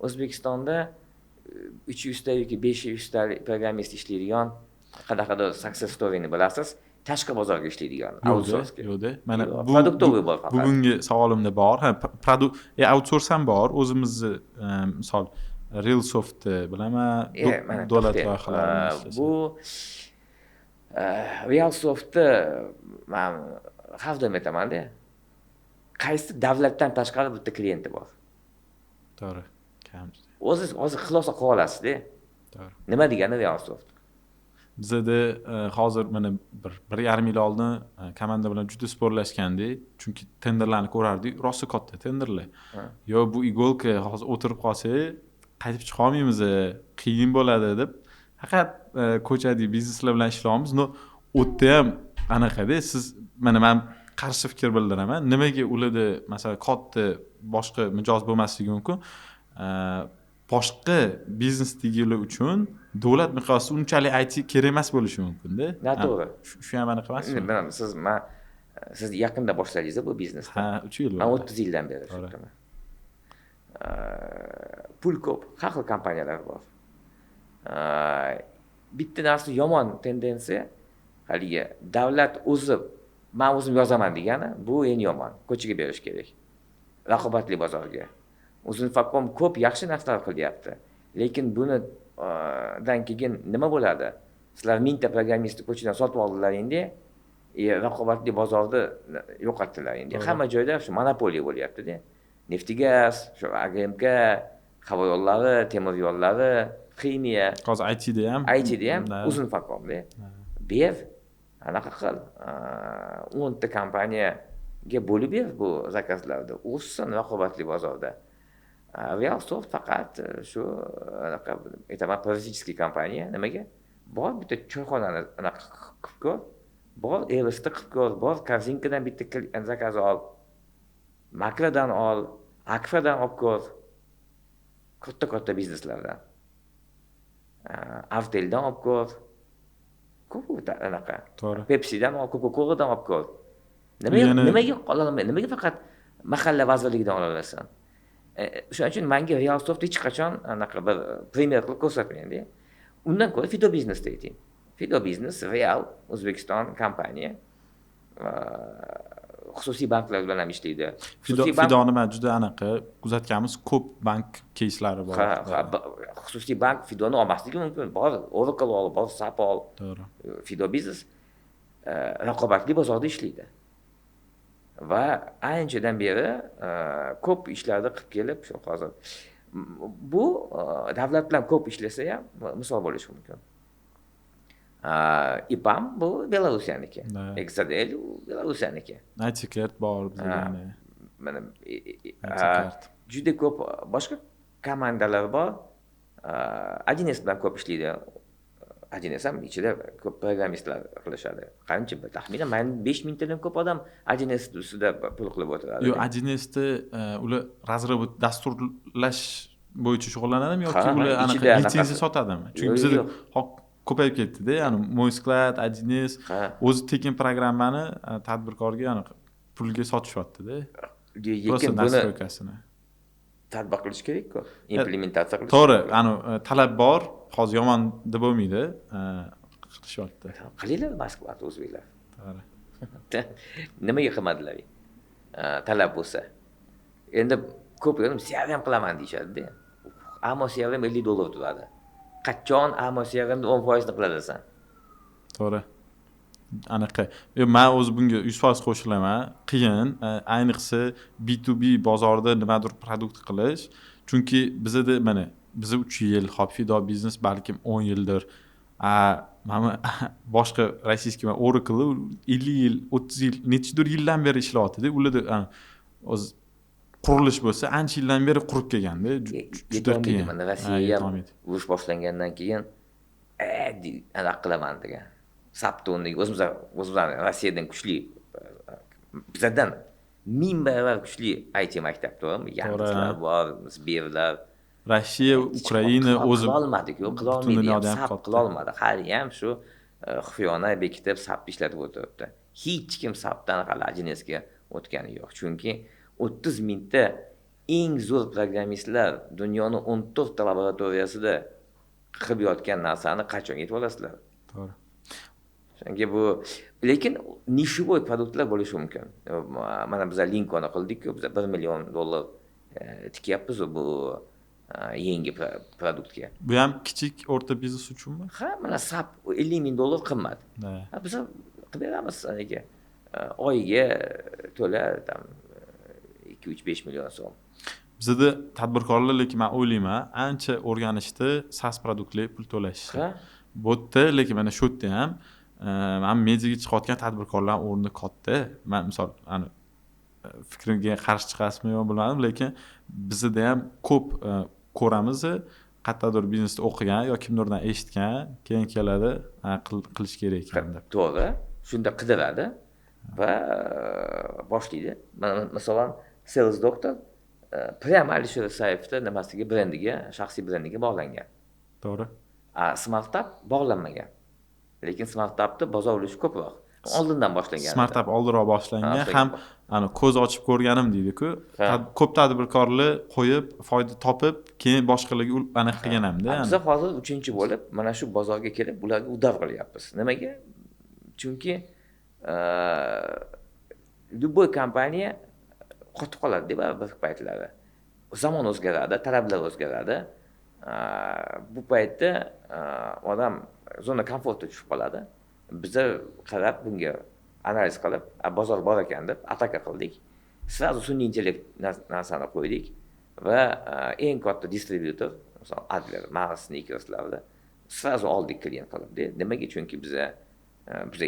O'zbekistonda 300 ta yoki 500 ta programmist ishlaydigan qanaqadir success storyni bilasiz, tashqi bozorga ishlaydigan, outsourcega? Yo'qda, mana Yo'q, bu продуктовый bor faqat. Bugungi savolimda bor, ha, outsource ham bor o'zimizni, misol, Realsoftni bilaman, Mana davlat to'xtang. loyihalarini ishlasa. Bu Realsoftni man har doim aytamanda, qaysi davlatdan tashqari bitta klienti bor? To'g'ri, kam. O'zi hozir xulosa qila olasizda. Nima degani Realsoft? Bizada hozir mana 1,5 yil oldin komanda bilan juda спор lashgandik, chunki tenderlarni ko'rardik, rosa katta tenderlar. Yo, bu иголка, hozir o'tirib qolsak, qaytib chiqolmaymiz, qiyin bo'ladi deb, faqat ko'chadagi bizneslar bilan ishlayapmiz. Но u yerda ham anaqada, siz, mana man qarshi fikr bildiraman. Nimaga ularda, masalan, katta boshqa mijoz bo'lmasligi mumkin? Boshqa biznesdagilar uchun davlat miqyosida unchalik IT kerak emas bo'lishi mumkinda. Noto'g'ri. Shu ham anaqa emasmi? Bilmadim, siz, man, siz yaqinda boshladingiz bu biznesni. Ha, 3 yil Man bo'ldi. 30 yildan beri shu yerdaman. Pul ko'p, har xil kompaniyalar bor. Bitta narsa yomon tendensiya, haligi davlat o'zi, man o'zim yozaman degani, bu eng yomon. Ko'chaga berish kerak, raqobatli bozorga. Uzinfocom ko'p yaxshi narsalar qilyapti, lekin buni dan keyin nima bo'ladi? Sizlar 1000 ta programmistni ko'chadan sotib oldilaringda, raqobatli bozorni yo'qotdilar. Endi hamma joyda shu monopoliya bo'lyaptida: Neftigaz, shu AGMK, havo yo'llari, temir yo'llari, ximiya. Hozir ITda ham. ITda ham Uzinfocomda. Ber, anaqa qil, 10 ta kompaniyaga bo'lib ber bu заказ larni, o'ssin raqobatli bozorda. Realsoft faqat shu anaqa aytaman, паразитический kompaniya. Nimaga? Bor, bitta choyxonani anaqa qilib ko'r, bor, Everestda qilib ko'r, bor, Korzinkadan bitta заказ ol, Makrodan ol, Akfadan olib ko'r, katta katta bizneslardan, Arteldan olib ko'r, ko'p anaqa. Pepsidan ol, Coca Coladan olib ko'r. Nimaga nimaga ololmay, nimaga faqat mahalla vazirligidan ola olasan? O'shaning uchun manga Realsoft hech qachon anaqa bir пример qilib ko'rsatmangda. Undan ko'ra Fido Biznesda ayting. Fido Biznes real O'zbekiston kompaniya, xususiy banklar bilan ham ishlaydi. Fido. Xususiy bank. Fidoni man juda anaqa kuzatganmiz, ko'p bank keyslari bor. Ha, xususiy bank Fidoni olmasligi mumkin. Bor, Oracle ol, bor, SAP ol. Fido Biznes raqobatli bozorda ishlaydi va anchadan beri ko'p ishlarni qilib kelib, shu hozir bu davlat bilan ko'p ishlasa ham misol bo'lishi mumkin. EPAM bu Belorussiyaniki. Exadel u Belorussiyaniki. ITcard bor bizda yana. Mana ITcard. Juda ko'p boshqa komandalar bor. 1С bilan ko'p ishlaydi. 1С ham ichida ko'p programmistlar qilishadi. Qancha, taxminan man 5000 tadan ko'p odam 1С ustida pul qilib o'tiradi. Yo'q, 1Sda ular разработка, dasturlash bo'yicha shug'ullanadimi yoki Ha, ular anaqa ichida litsenziya anaqasi. sotadimi? Chunki Yo'q, bizada yo'q. ko'payib ketdida, ya'ni Мой склад, 1С o'zi tekin programmani tadbirkorga anaqa pulga sotishyaptida. Просто Lekin buni настройка sini. Tatbiq qilish kerak-ku. Implementatsiya qilish To'g'ri, kerak. anu talab bor, hozir yomon deb bo'lmaydi, qilishyapti. Qilinglar Moskvada o'zbeklar. To'g'ri. Nimaga qilmadilar? Talab bo'lsa. Endi ko'p CRM qilaman deyishadi-da. Amo CRM $50 turadi. Qachon Amo CRMda 10% qiladi san? To'g'ri. Anaqa. Men o'zi bunga 100% qo'shilaman. Qiyin, ayniqsa B2B bozorida nimadir продукт qilish. Chunki bizada mana biza 3 yil, hop, Fido biznes balkim 10 yildir. Mana boshqa российский Oracle 50 yil, 30 yil, nechidir yildan beri ishlayapti-da. Ularda o'zi qurilish bo'lsa, ancha yildan beri qurib kelganda, juda qiyin. Mana Rossiya ham urush boshlangandan keyin anaqa qilaman degan. SAPni o'rniga o'zimizni Rossiyadan kuchli, bizdan 1000 barobar kuchli IT maktab, to'g'rimi? Yandekslar bor, Sberlar. Rossiya, Ukraina o'zi qila olmadik, yo'q, qila olmaydi, SAP qila olmadi. Hali ham shu xufiyona bekitib SAP ishlatib o'tiribdi. Hech kim SAPdan hali 1Sga o'tgani yo'q. Chunki 30 mingta eng zo'r programmistlar dunyoni 14 ta laboratoriyasida qilib yotgan narsani qachon yetib olasizlar? To'g'ri. Chunki bu, lekin нишевой продукт lar bo'lishi mumkin. Mana biz Linkoni qildik-ku, biz $1 million tikyapmiz bu yangi продукт ga. Bu ham kichik, o'rta biznes uchunmi? Ha, mana SAP $50 ming qimmat. Biz qilib beramiz anaga. Oyiga to'la там 2-3-5 million so'm. Bizda tadbirkorlar, lekin men o'ylayman, ancha o'rganishdi SaaS продукт lar pul to'lashni. Bu yerda, lekin mana shu yerda ham man mediaga chiqayotgan tadbirkorlar o'rni katta. Man misol, ani fikrimga qarshi chiqasizmi yo'q bilmadim, lekin bizda ham ko'p ko'ramiz, qayerdadir biznesda o'qigan yo kimdirdan eshitgan, keyin keladi, qilish kerak ekan deb. To'g'ri, shunda qidiradi va boshlaydi. Mana masalan, Sales Doctor прямо Alisher Isayevda nimasiga, brendiga, shaxsiy brendiga bog'langan. To'g'ri. Smartup bog'lanmagan. Lekin Smartupda bozor ulushi ko'proq. Oldindan boshlangan. Smartup oldinroq boshlangan, ham ana ko'z ochib ko'rganim deydi-ku. Ko'p tadbirkorlar qo'yib, foyda topib, keyin boshqalarga anaqa qilgan hamda. Biz hozir 3-chi bo'lib mana shu bozorga kelib, ularga удар qilyapmiz. Nimaga? Chunki любой kompaniya qotib qoladi baribir paytlari. Zamon o'zgaradi, talablar o'zgaradi. Bu paytda odam зона комфорт da tushib qoladi. Biza qarab bunga analiz qilib, bozor bor ekan deb ataka qildik. Сразу sun'iy intellekt narsani qo'ydik va eng katta distribyutor, masalan, Adler, Mars, Snickerslarni сразу oldik klient qilib. Nimaga? Chunki biza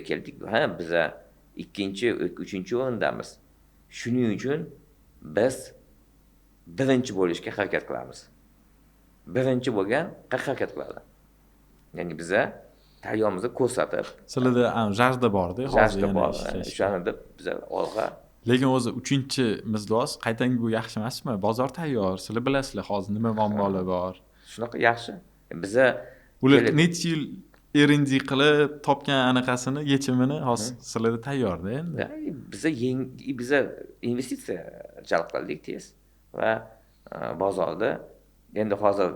keldik, ha, biza 2-chi, 3-chi o'rindamiz. Shuning uchun biz birinchi bo'lishga harakat qilamiz. Birinchi bo'lgan harakat qiladi. Ya'ni biza tayyormizni ko'rsatib. Sizlarda жажда bor-da, hozir yana o'shani deb biza olg'a. Lekin o'zi 3-chi mizloz qaytanga bu yaxshi emasmi? Bozor tayyor, sizlar bilasizlar hozir nima muammolar bor. Shunaqa yaxshi. Biza ular necha yil R&D qilib topgan anaqasini, yechimini hozir sizlarda tayyorda endi. Biza investitsiya jalb qildik tez va bozorda endi hozir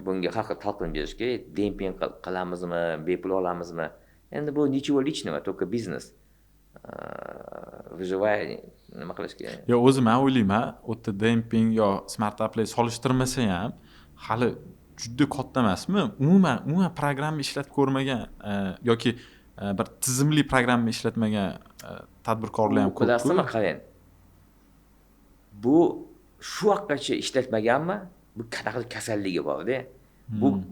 bunga har xil talqin berish kerak. Demping qilamizmi, bepul olamizmi? Endi bu ничего личного, только biznes. Выживание nima qilish kerak? Yo, o'zi men o'ylayman, u yerda demping yo smartuplar solishtirmasa ham hali juda katta emasmi? Umuman programma ishlatib ko'rmagan yoki bir tizimli programma ishlatmagan tadbirkorlar ham ko'p. Bilasizmi, qarang. Bu shu vaqtgacha ishlatmaganmi? Bu qanaqa kasalligi bor-da.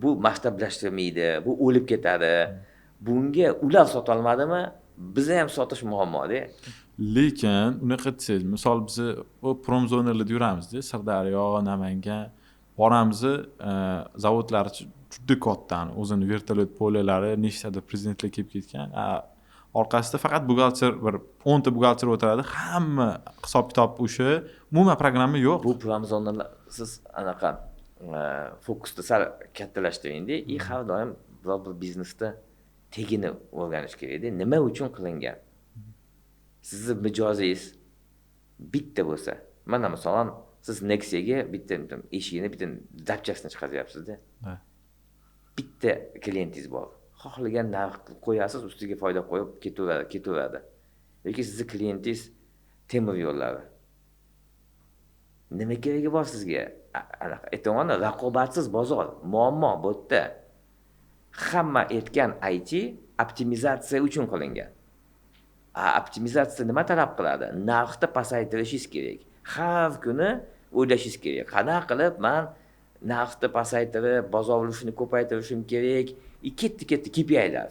Bu masshtablashtirmaydi, bu o'lib ketadi. Bunga ular sota olmadimi? Biza ham sotish muammo-da. Lekin unaqa desangiz, misol biz u promzonalarda yuramizda, Sirdaryo, Namangan boramiz, zavodlari juda katta, o'zini vertolyot polalari, nechtadir prezidentlar kelib ketgan. Orqasida faqat buxgalter, bir 10 ta buxgalter o'tiradi, hamma hisob-kitob o'sha, umuman programma yo'q. Bu promzonalar siz anaqa fokusni sal kattalashtiringda, har doim biror bir biznesda tegini o'rganish kerakda. Nima uchun qilingan? Sizni mijozingiz bitta bo'lsa, mana masalan, siz Nexia'ga bitta eshigini, bitta dabchasini chiqaryapsiz-da. Bitta klientingiz bor. Xohlagan narx qo'yasiz, ustiga foyda qo'yib ketaveradi. Yoki sizni klientingiz temir yo'llari. Nima keragi bor sizga? Aytaman, raqobatsiz bozor, muammo bu yerda. Hamma aytgan IT optimizatsiya uchun qilingan. Optimizatsiya nima talab qiladi? Narxni pasaytirishingiz kerak. Har kuni o'ylashingiz kerak. Qanaqa qilib man narxni pasaytirib, bozor ulushini ko'paytirishim kerak? Ketdi KPIlar.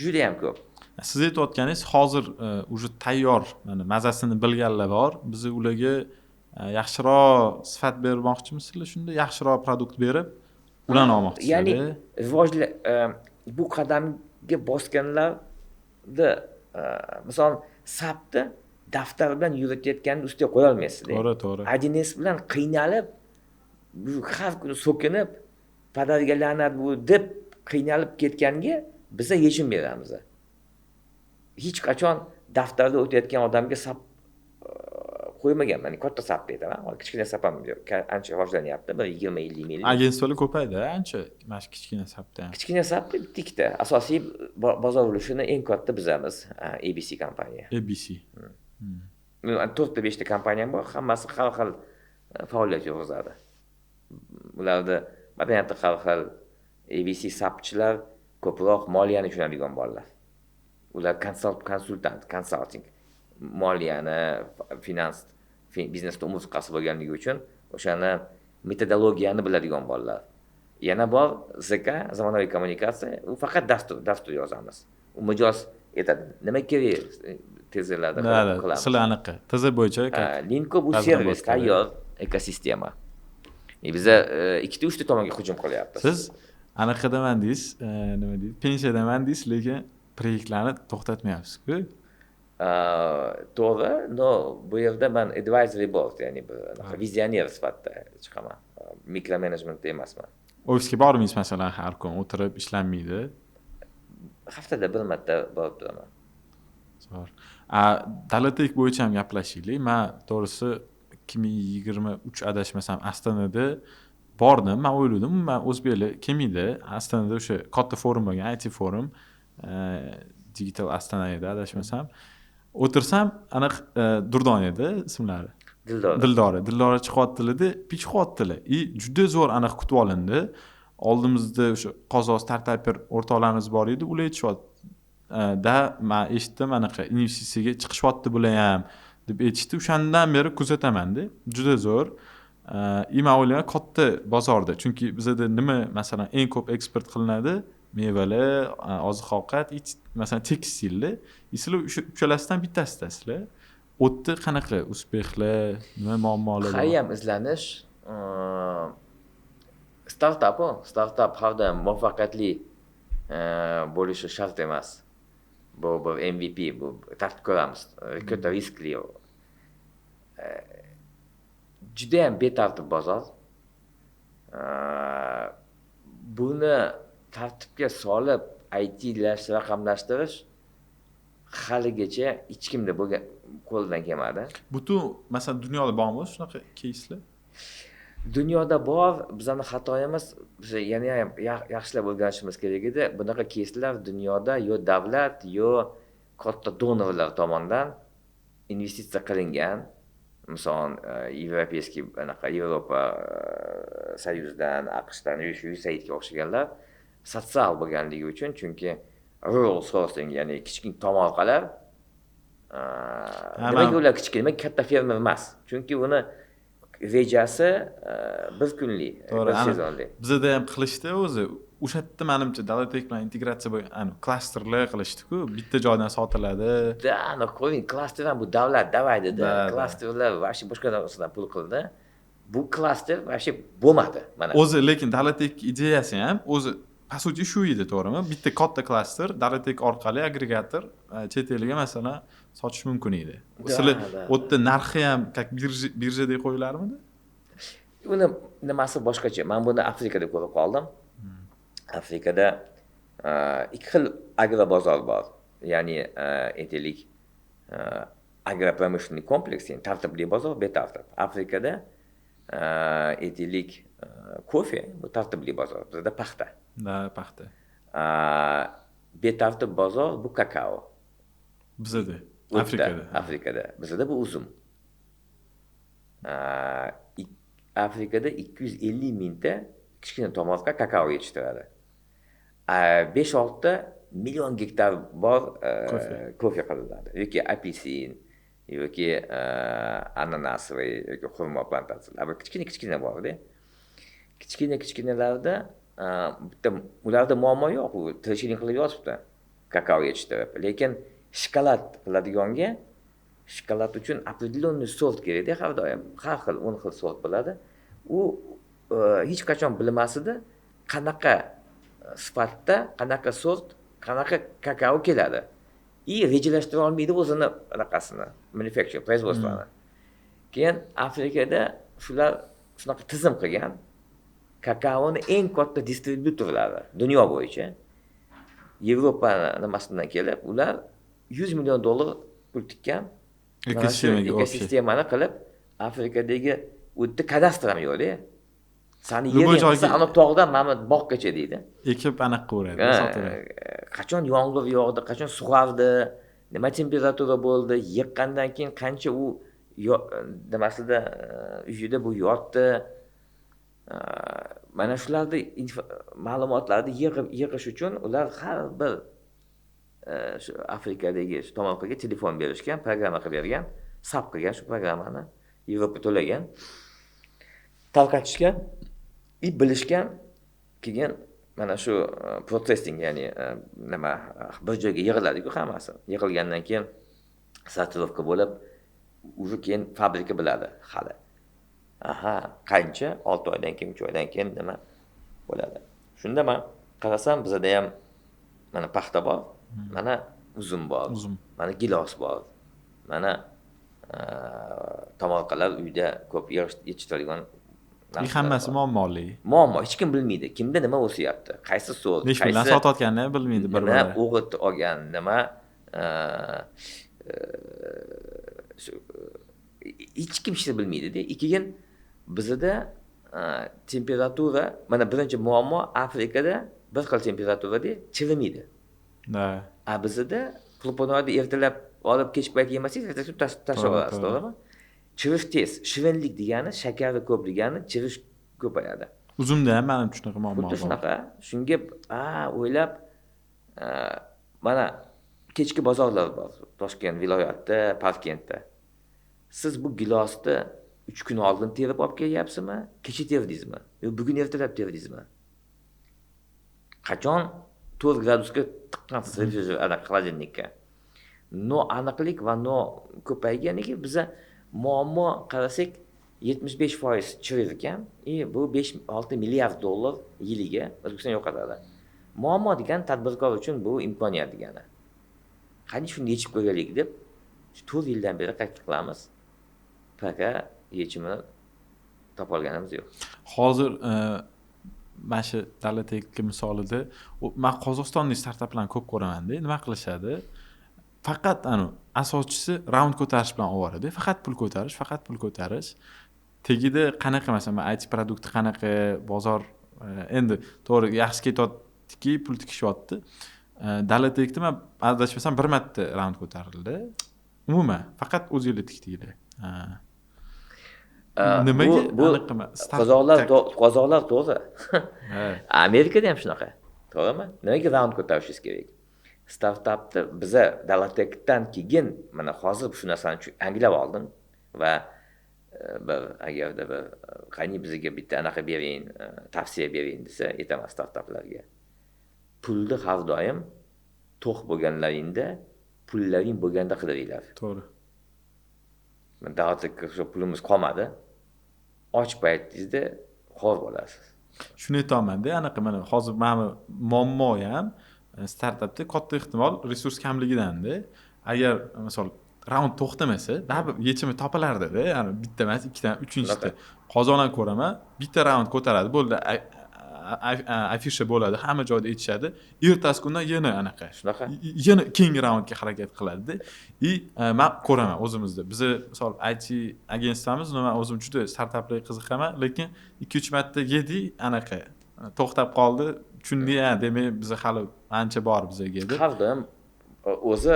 Juda ham ko'p. Siz aytayotganingiz hozir уже tayyor, mana mazasini bilganlar bor. Biz ularga yaxshiroq sifat bermoqchimisizlar, shunda yaxshiroq продукт berib, ularni olmoqchisizlar. Ya'ni rivojli bu qadamga bosganlarda, misol SAPni daftar bilan yuritayotganni ustiga qo'ya olmaysiz. To'g'ri, to'g'ri. 1С bilan qiynalib, har kuni so'kinib, padarga la'nat bu deb qiynalib ketganga biza yechim beramiz. Hech qachon daftarda o'tayotgan odamga SAP qo'ymaganman. Katta SAP aytaman, kichkina SAP ham ancha rivojlanyapti, bir 20-50 ming. Agentstvolar ko'paydi ancha, mana shu kichkina SAPda ham. Kichkina SAP bitta ikkita. Asosiy bozor ulushini eng katta bizamiz, ABC kompaniya. ABC. 4-5 ta kompaniyam bor, hammasi har xil faoliyat yurg'izadi. Ularda madaniyati har xil. ABC SAPchilar ko'proq moliyani tushunadigan bolalar. Ular konsultant, konsalting, moliyani, finans, biznesda umurtqasi bo'lganligi uchun o'shani metodologiyani biladigan bolalar. Yana bor ZK, zamonaviy kommunikatsiya, u faqat dastur yozamiz. U mijoz aytadi, nima kerak tezlarda qilamiz. Sizlar aniq TZ bo'yicha. Linko bu servis, tayyor ekosistema. Biza 2-3 ta tomonga hujum qilyapmiz. Siz anaqadaman deysiz, nima deydi? Pensiyadaman deysiz, lekin proyektlarni to'xtatmayapsiz-ku. To'g'ri, no bu yerda man advisory board, ya'ni bir vizioner sifatida chiqaman. Mikromenejmentda emasman. Ofisga bormaysiz masalan, har kun o'tirib ishlanmaydi. Haftada bir marta borib turaman. Zo'r. Dalatek bo'yicha ham gaplashaylik. Men to'g'risi 2023 adashmasam Ostonada bordim. Men o'yladim, men o'zbeklar kelmaydi. Ostonada o'sha katta forum bo'lgan, IT forum, Digital Astana edi adashmasam. O'tirsam, aniq Durdon edi ismlari. Dildora. Dildora chiqyaptilar-da, pichqyaptilar. I juda zo'r aniq kutib olindi. Oldimizda o'sha qozoq startaper o'rtoqlarimiz bor edi, ular aytishyapti. Da men eshitdim, anaqa investitsiyaga chiqishyapti bular ham deb aytishdi. O'shandan beri kuzataman-da. Juda zo'r. I men o'ylayman katta bozorda, chunki bizada nima masalan eng ko'p eksport qilinadi? Mevalar, oziq-ovqat, masalan tekstillar. Sizlar o'sha uchalasidan bittasidasizlar. O'tda qanaqa uspexlar, nima muammolar bor? Har ham izlanish, startap har doim muvaffaqiyatli bo'lishi shart emas. Bu bir MVP, bu tartib ko'ramiz. Katta riskli. Juda ham betartib bozor. Buni tartibga solib IT-lash, raqamlashtirish haligacha hech kimda bo'lgan qo'ldan kelmadi. Butun masalan dunyoda bormi shunaqa keyslar? Dunyoda bor, bizning xatoyimiz, biz yana ham yaxshilab o'rganishimiz kerak edi. Bunaqa keyslar dunyoda yo davlat, yo katta donorlar tomonidan investitsiya qilingan. Masalan, Yevropeyskiy anaqa Yevropa Soyuzdan, AQShdan, USAIDga o'xshaganlar sotsial bo'lganligi uchun, chunki rural sourcing, ya'ni kichkina tomorqalar, nimaga ular kichkina, nimaga katta fermer emas? Chunki uni rejasi bir kunlik, bir sezonlik. Bizada ham qilishdi o'zi. O'sha yerda menimcha Dalatek bilan integratsiya bo'lgan, klasterlar qilishdi-ku, bitta joydan sotiladi. Da, ana qo'ying, klaster ham bu davlat davay dedi. Klasterlar вообще boshqa narsadan pul qildi. Bu klaster вообще bo'lmadi mana. O'zi lekin Dalatek ideyasi ham o'zi по сути shu edi, to'g'rimi? Bitta katta klaster Dalatek orqali agregator chet elga masalan sotish mumkin edi. Sizlar u yerda narxi ham как birjadek qo'yilarmidi? Uni nimasi boshqacha. Men buni Afrikada ko'rib qoldim. Afrikada ikki xil agrobozor bor. Ya'ni aytaylik агропромышленный kompleks, ya'ni tartibli bozor, betartib. Afrikada aytaylik kofe bu tartibli bozor, bizda paxta. Da, paxta. Betartib bozor bu kakao. Bizada, Afrikada. Afrikada. Bizada bu uzum. Afrikada 250 mingta kichkina tomorqa kakao yetishtiradi. 5-6 million gektar bor kofe qilinadi yoki apelsin yoki ananasli yoki xurmo plantatsiyalari kichkina kichkina borda. Kichkina kichkinalarda bitta ularda muammo yo'q, u tirikchilik qilib yotibdi kakao yetishtirib. Lekin shokolad qiladiganga shokolad uchun определенный sort kerakda, har doim har xil 10 xil sort bo'ladi. U hech qachon bilmas edi qanaqa sifatda, qanaqa sort, qanaqa kakao keladi. И rejalashtira olmaydi o'zini anaqasini, manufacture, производствоni. Keyin Afrikada shular shunaqa tizim qilgan, kakaoni eng katta distribyutorlari dunyo bo'yicha Yevropa nimasidan kelib, ular $100 million pul tikkan ekosistemaga, ekosistemani qilib, Afrikadagi u yerda kadastr ham yo'qda. Sani yering desa, ana tog'dan mana bog'gacha deydi. Ekib aniq qilaveradi, sotaveradi. Qachon yomg'ir yog'di, qachon sug'ardi, nima temperatura bo'ldi, yiqqandan keyin qancha u nimasida uyida bu yotdi. Mana shularni ma'lumotlarni yig'ish uchun ular har bir shu Afrikadagi shu tomorqaga telefon berishgan, programma qilib bergan, sab qilgan shu programmani, Yevropa to'lagan, tarqatishgan, bilishgan. Keyin mana shu processing, ya'ni nima bir joyga yig'iladi-ku hammasi. Yig'ilgandan keyin sortirovka bo'lib, уже keyin fabrika biladi hali. Aha, qancha 6 oydan keyin, 3 oydan keyin nima bo'ladi. Shunda men qarasam, bizada ham mana paxta bor, mana uzum bor, mana gilos bor, mana tomorqalar uyda ko'p yetishtirilgan. Hammasi muammoli. Muammo, hech kim bilmaydi, kimda nima o'syapti, qaysi sort, qaysi bilan sotayotganini ham bilmaydi bir-biri. Nima o'g'it olgan, nima hech kim hech bilmaydi-da. Keyin bizda temperatura, mana birinchi muammo Afrikada bir xil temperaturada chirimaydi. Da. A bizda qulupnoyni ertalab olib kech payt yemasangiz, ertasi tashlab olasiz, to'g'rimi? Chirish tez, shirinlik degani, shakari ko'p degani, chirish ko'payadi. Uzumda ham menimcha shunaqa muammo bor. Xuddi shunaqa. Shunga o'ylab mana kechki bozorlar bor Toshkent viloyatida, Parkentda. Siz bu gilosni 3 kun oldin terib olib kelyapsizmi? Kecha terdingizmi? Yo bugun ertalab terdingizmi? Qachon 4 gradusga tiqqansiz refrigerator, холодильникka? No aniqlik va no ko'payganligi biza muammo qarasak 75% chirir ekan, bu 5-6 milliard dollar yiliga O'zbekiston yo'qotadi. Muammo degan tadbirkor uchun bu imkoniyat degani. Qani shuni yechib ko'raylik deb 4 yildan beri qayta qilamiz. Пока yechimini topolganimiz yo'q. Hozir mana shu Dalatek misolida men Qozog'istonlik startaplarni ko'p ko'raman-da, nima qilishadi? Faqat asoschisi raund ko'tarish bilan ovoradi. Faqat pul ko'tarish, faqat pul ko'tarish. Tagida qanaqa masalan IT produkti qanaqa bozor endi to'g'ri yaxshi ketyaptiki, pul tikishyapti. Dalatekda men adashmasam bir marta raund ko'tarildi. Umuman faqat o'zinglar tikdinglar. Nimaga aniqmi? Qozoqlar to'g'ri. Amerikada ham shunaqa. To'g'rimi? Nimaga raund ko'tarishingiz kerak? Startapni biza Dalatekdan keyin mana hozir shu narsani anglab oldim va bir agarda bir qani bizga bitta anaqa bering, tavsiya bering desa, aytaman startaplarga. Pulni har doim to'q bo'lganlaringda, pullaring bo'lganda qidiringlar. To'g'ri. Dalatekka shu pulimiz qolmadi. Och paytingizda xor bo'lasiz. Shuni aytaman-da, anaqa mana hozir mana muammo ham startapda katta ehtimol resurs kamligidan-da. Agar misol raund to'xtamasa, baribir yechimi topilardi-da. Ya'ni bitta emas, ikkita, uchinchisi. Qozondan ko'raman, bitta raund ko'taradi, bo'ldi. Afisha bo'ladi, hamma joyda aytishadi. Ertasi kundan yana anaqa. Shunaqa. Yana keyingi raundga harakat qiladi-da. I men ko'raman o'zimizda. Biz misol IT agentsiyamiz, men o'zim juda startaplarga qiziqaman, lekin 2-3 marta yedik, anaqa to'xtab qoldi. Tushundik, demak biz hali ancha bor bizga deb. Har doim o'zi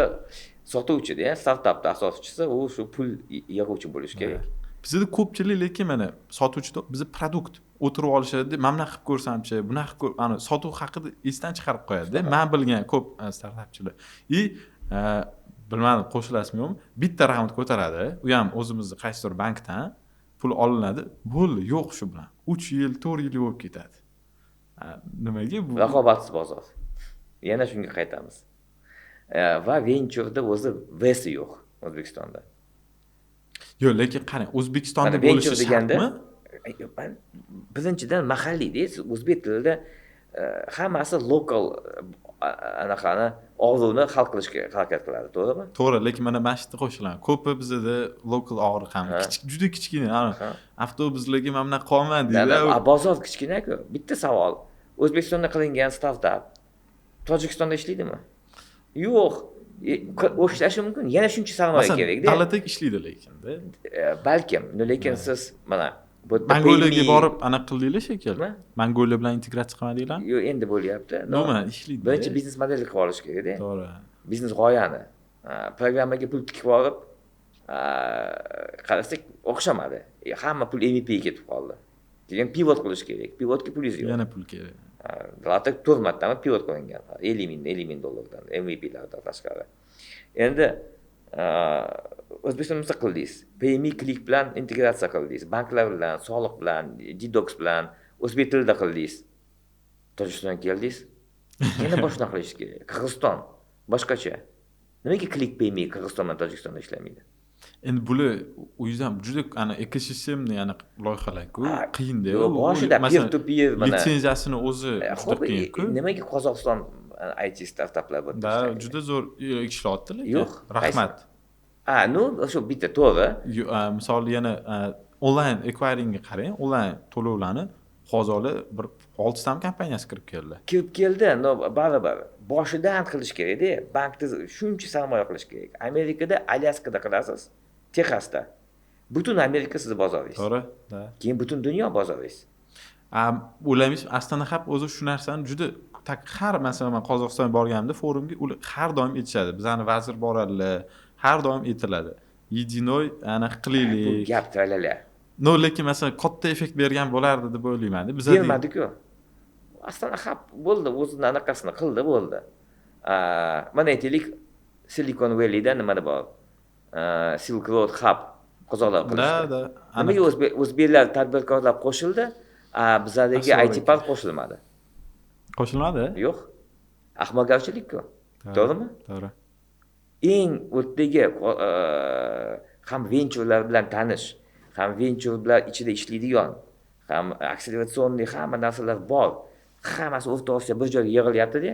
sotuvchi-da, startapning asoschisi u shu pul yig'uvchi bo'lishi kerak. Bizda ko'pchilik lekin mana sotuvchi bizni продукт o'tirib olishadi, mana bunaqa qilib ko'rsamchi, bunaqa qilib, ana sotuv haqida esdan chiqarib qo'yadi. Man bilgan ko'p startapchilar. И bilmadim, qo'shilasizmi yo'qmi, bitta raund ko'taradi, u ham o'zimizni qaysidir bankdan pul olinadi, bo'ldi, yo'q shu bilan 3 yil 4 yil bo'lib ketadi. Nimaga bu? Raqobatsiz bozor. Yana shunga qaytamiz. Va venchurda o'zi VC yo'q O'zbekistonda. Yo'q, lekin qarang, O'zbekistonda bo'lishi shartmi? Birinchidan mahalliyda, o'zbek tilida hammasi local anaqani og'riqni hal qilishga harakat qiladi, to'g'rimi? To'g'ri, lekin mana shu yerda qo'shilaman. Ko'pi bizda local og'riq ham kichik, juda kichkina. Avtobuslarga mana bunaqa qolma deydi. Bozor kichkina-ku. Bitta savol. O'zbekistonda qilingan startap Tojikistonda ishlaydimi? Yo'q. O'xshashi mumkin. Yana shuncha sarmoya kerak-da. Davlatdek ishlaydi lekin-da. Balkim, lekin siz mana bu Mongoliyaga borib anaqa qildinglar shekilli. Mongoliya bilan integratsiya qilmadinglar? Yo'q, endi bo'lyapti. Nima ishlaydi? Birinchi biznes model qilib olish kerak-da. To'g'ri. Biznes g'oyani. Programmaga pul tikib olib, qarasak o'xshamadi. Hamma pul MVP ga ketib qoldi. Keyin pivot qilish kerak. Pivotga pulingiz yo'q. Yana pul kerak. Davlatda 4 martami pivot qilingan. 50 ming dollardan MVPlardan tashqari. Endi O'zbekistonda nima qildingiz? Payme Click bilan integratsiya qildingiz, banklar bilan, soliq bilan, Ddox bilan, o'zbek tilida qildingiz. Tojikistonga keldingiz, yana boshdan qilish kerak. Qirg'iziston boshqacha. Nimaga Click Payme Qirg'iziston bilan Tojikistonda ishlamaydi? Endi bular o'zi ham juda ana ekosistemni yana loyihalar-ku, qiyin-da. Boshida peer to peer mana litsenziyasini o'zi juda qiyin-ku. Nimaga Qozog'iston IT startaplar bu? Da, juda zo'r ishlayapti lekin. Yo'q, rahmat. Ну, shu bitta to'g'ri. Misol yana onlayn acquiringga qarang, onlayn to'lovlarni qozoqlar bir 6 ta kompaniyasi kirib keldi. Kirib keldi, no baribir boshidan qilish kerak-da. Bankda shuncha sarmoya qilish kerak. Amerikada Alyaskada qilasiz, Texasda. Butun Amerika sizni bozoringiz. To'g'ri, da. Keyin butun dunyo bozoringiz. O'ylaymiz, Astana Hub o'zi shu narsani juda har masalan men Qozog'istonga borganimda forumga ular har doim aytishadi. Bizani vazir boradilar, har doim aytiladi. Единой aniq qilaylik. Bu gap tralala. No, lekin masalan katta effekt bergan bo'lardi deb o'ylayman. Bizda bermadi-ku. Astana Hub bo'ldi, o'zini anaqasini qildi, bo'ldi. Mana aytaylik, Silicon Valleyda nima bor? Silk Road Hub qozoqlar qilishdi. Da. Nimaga o'zbeklar tadbirkorlar qo'shildi, bizlardagi IT park qo'shilmadi? Qo'shilmadi? Yo'q. Ahmoqgarchilik-ku. To'g'rimi? To'g'ri. Eng o'tdagi ham venchurlar bilan tanish, ham venchurlar ichida ishlaydigan, ham akseleratsionniy hamma narsalar bor. Hammasi O'rta Osiyo bir joyga yig'ilyapti-da.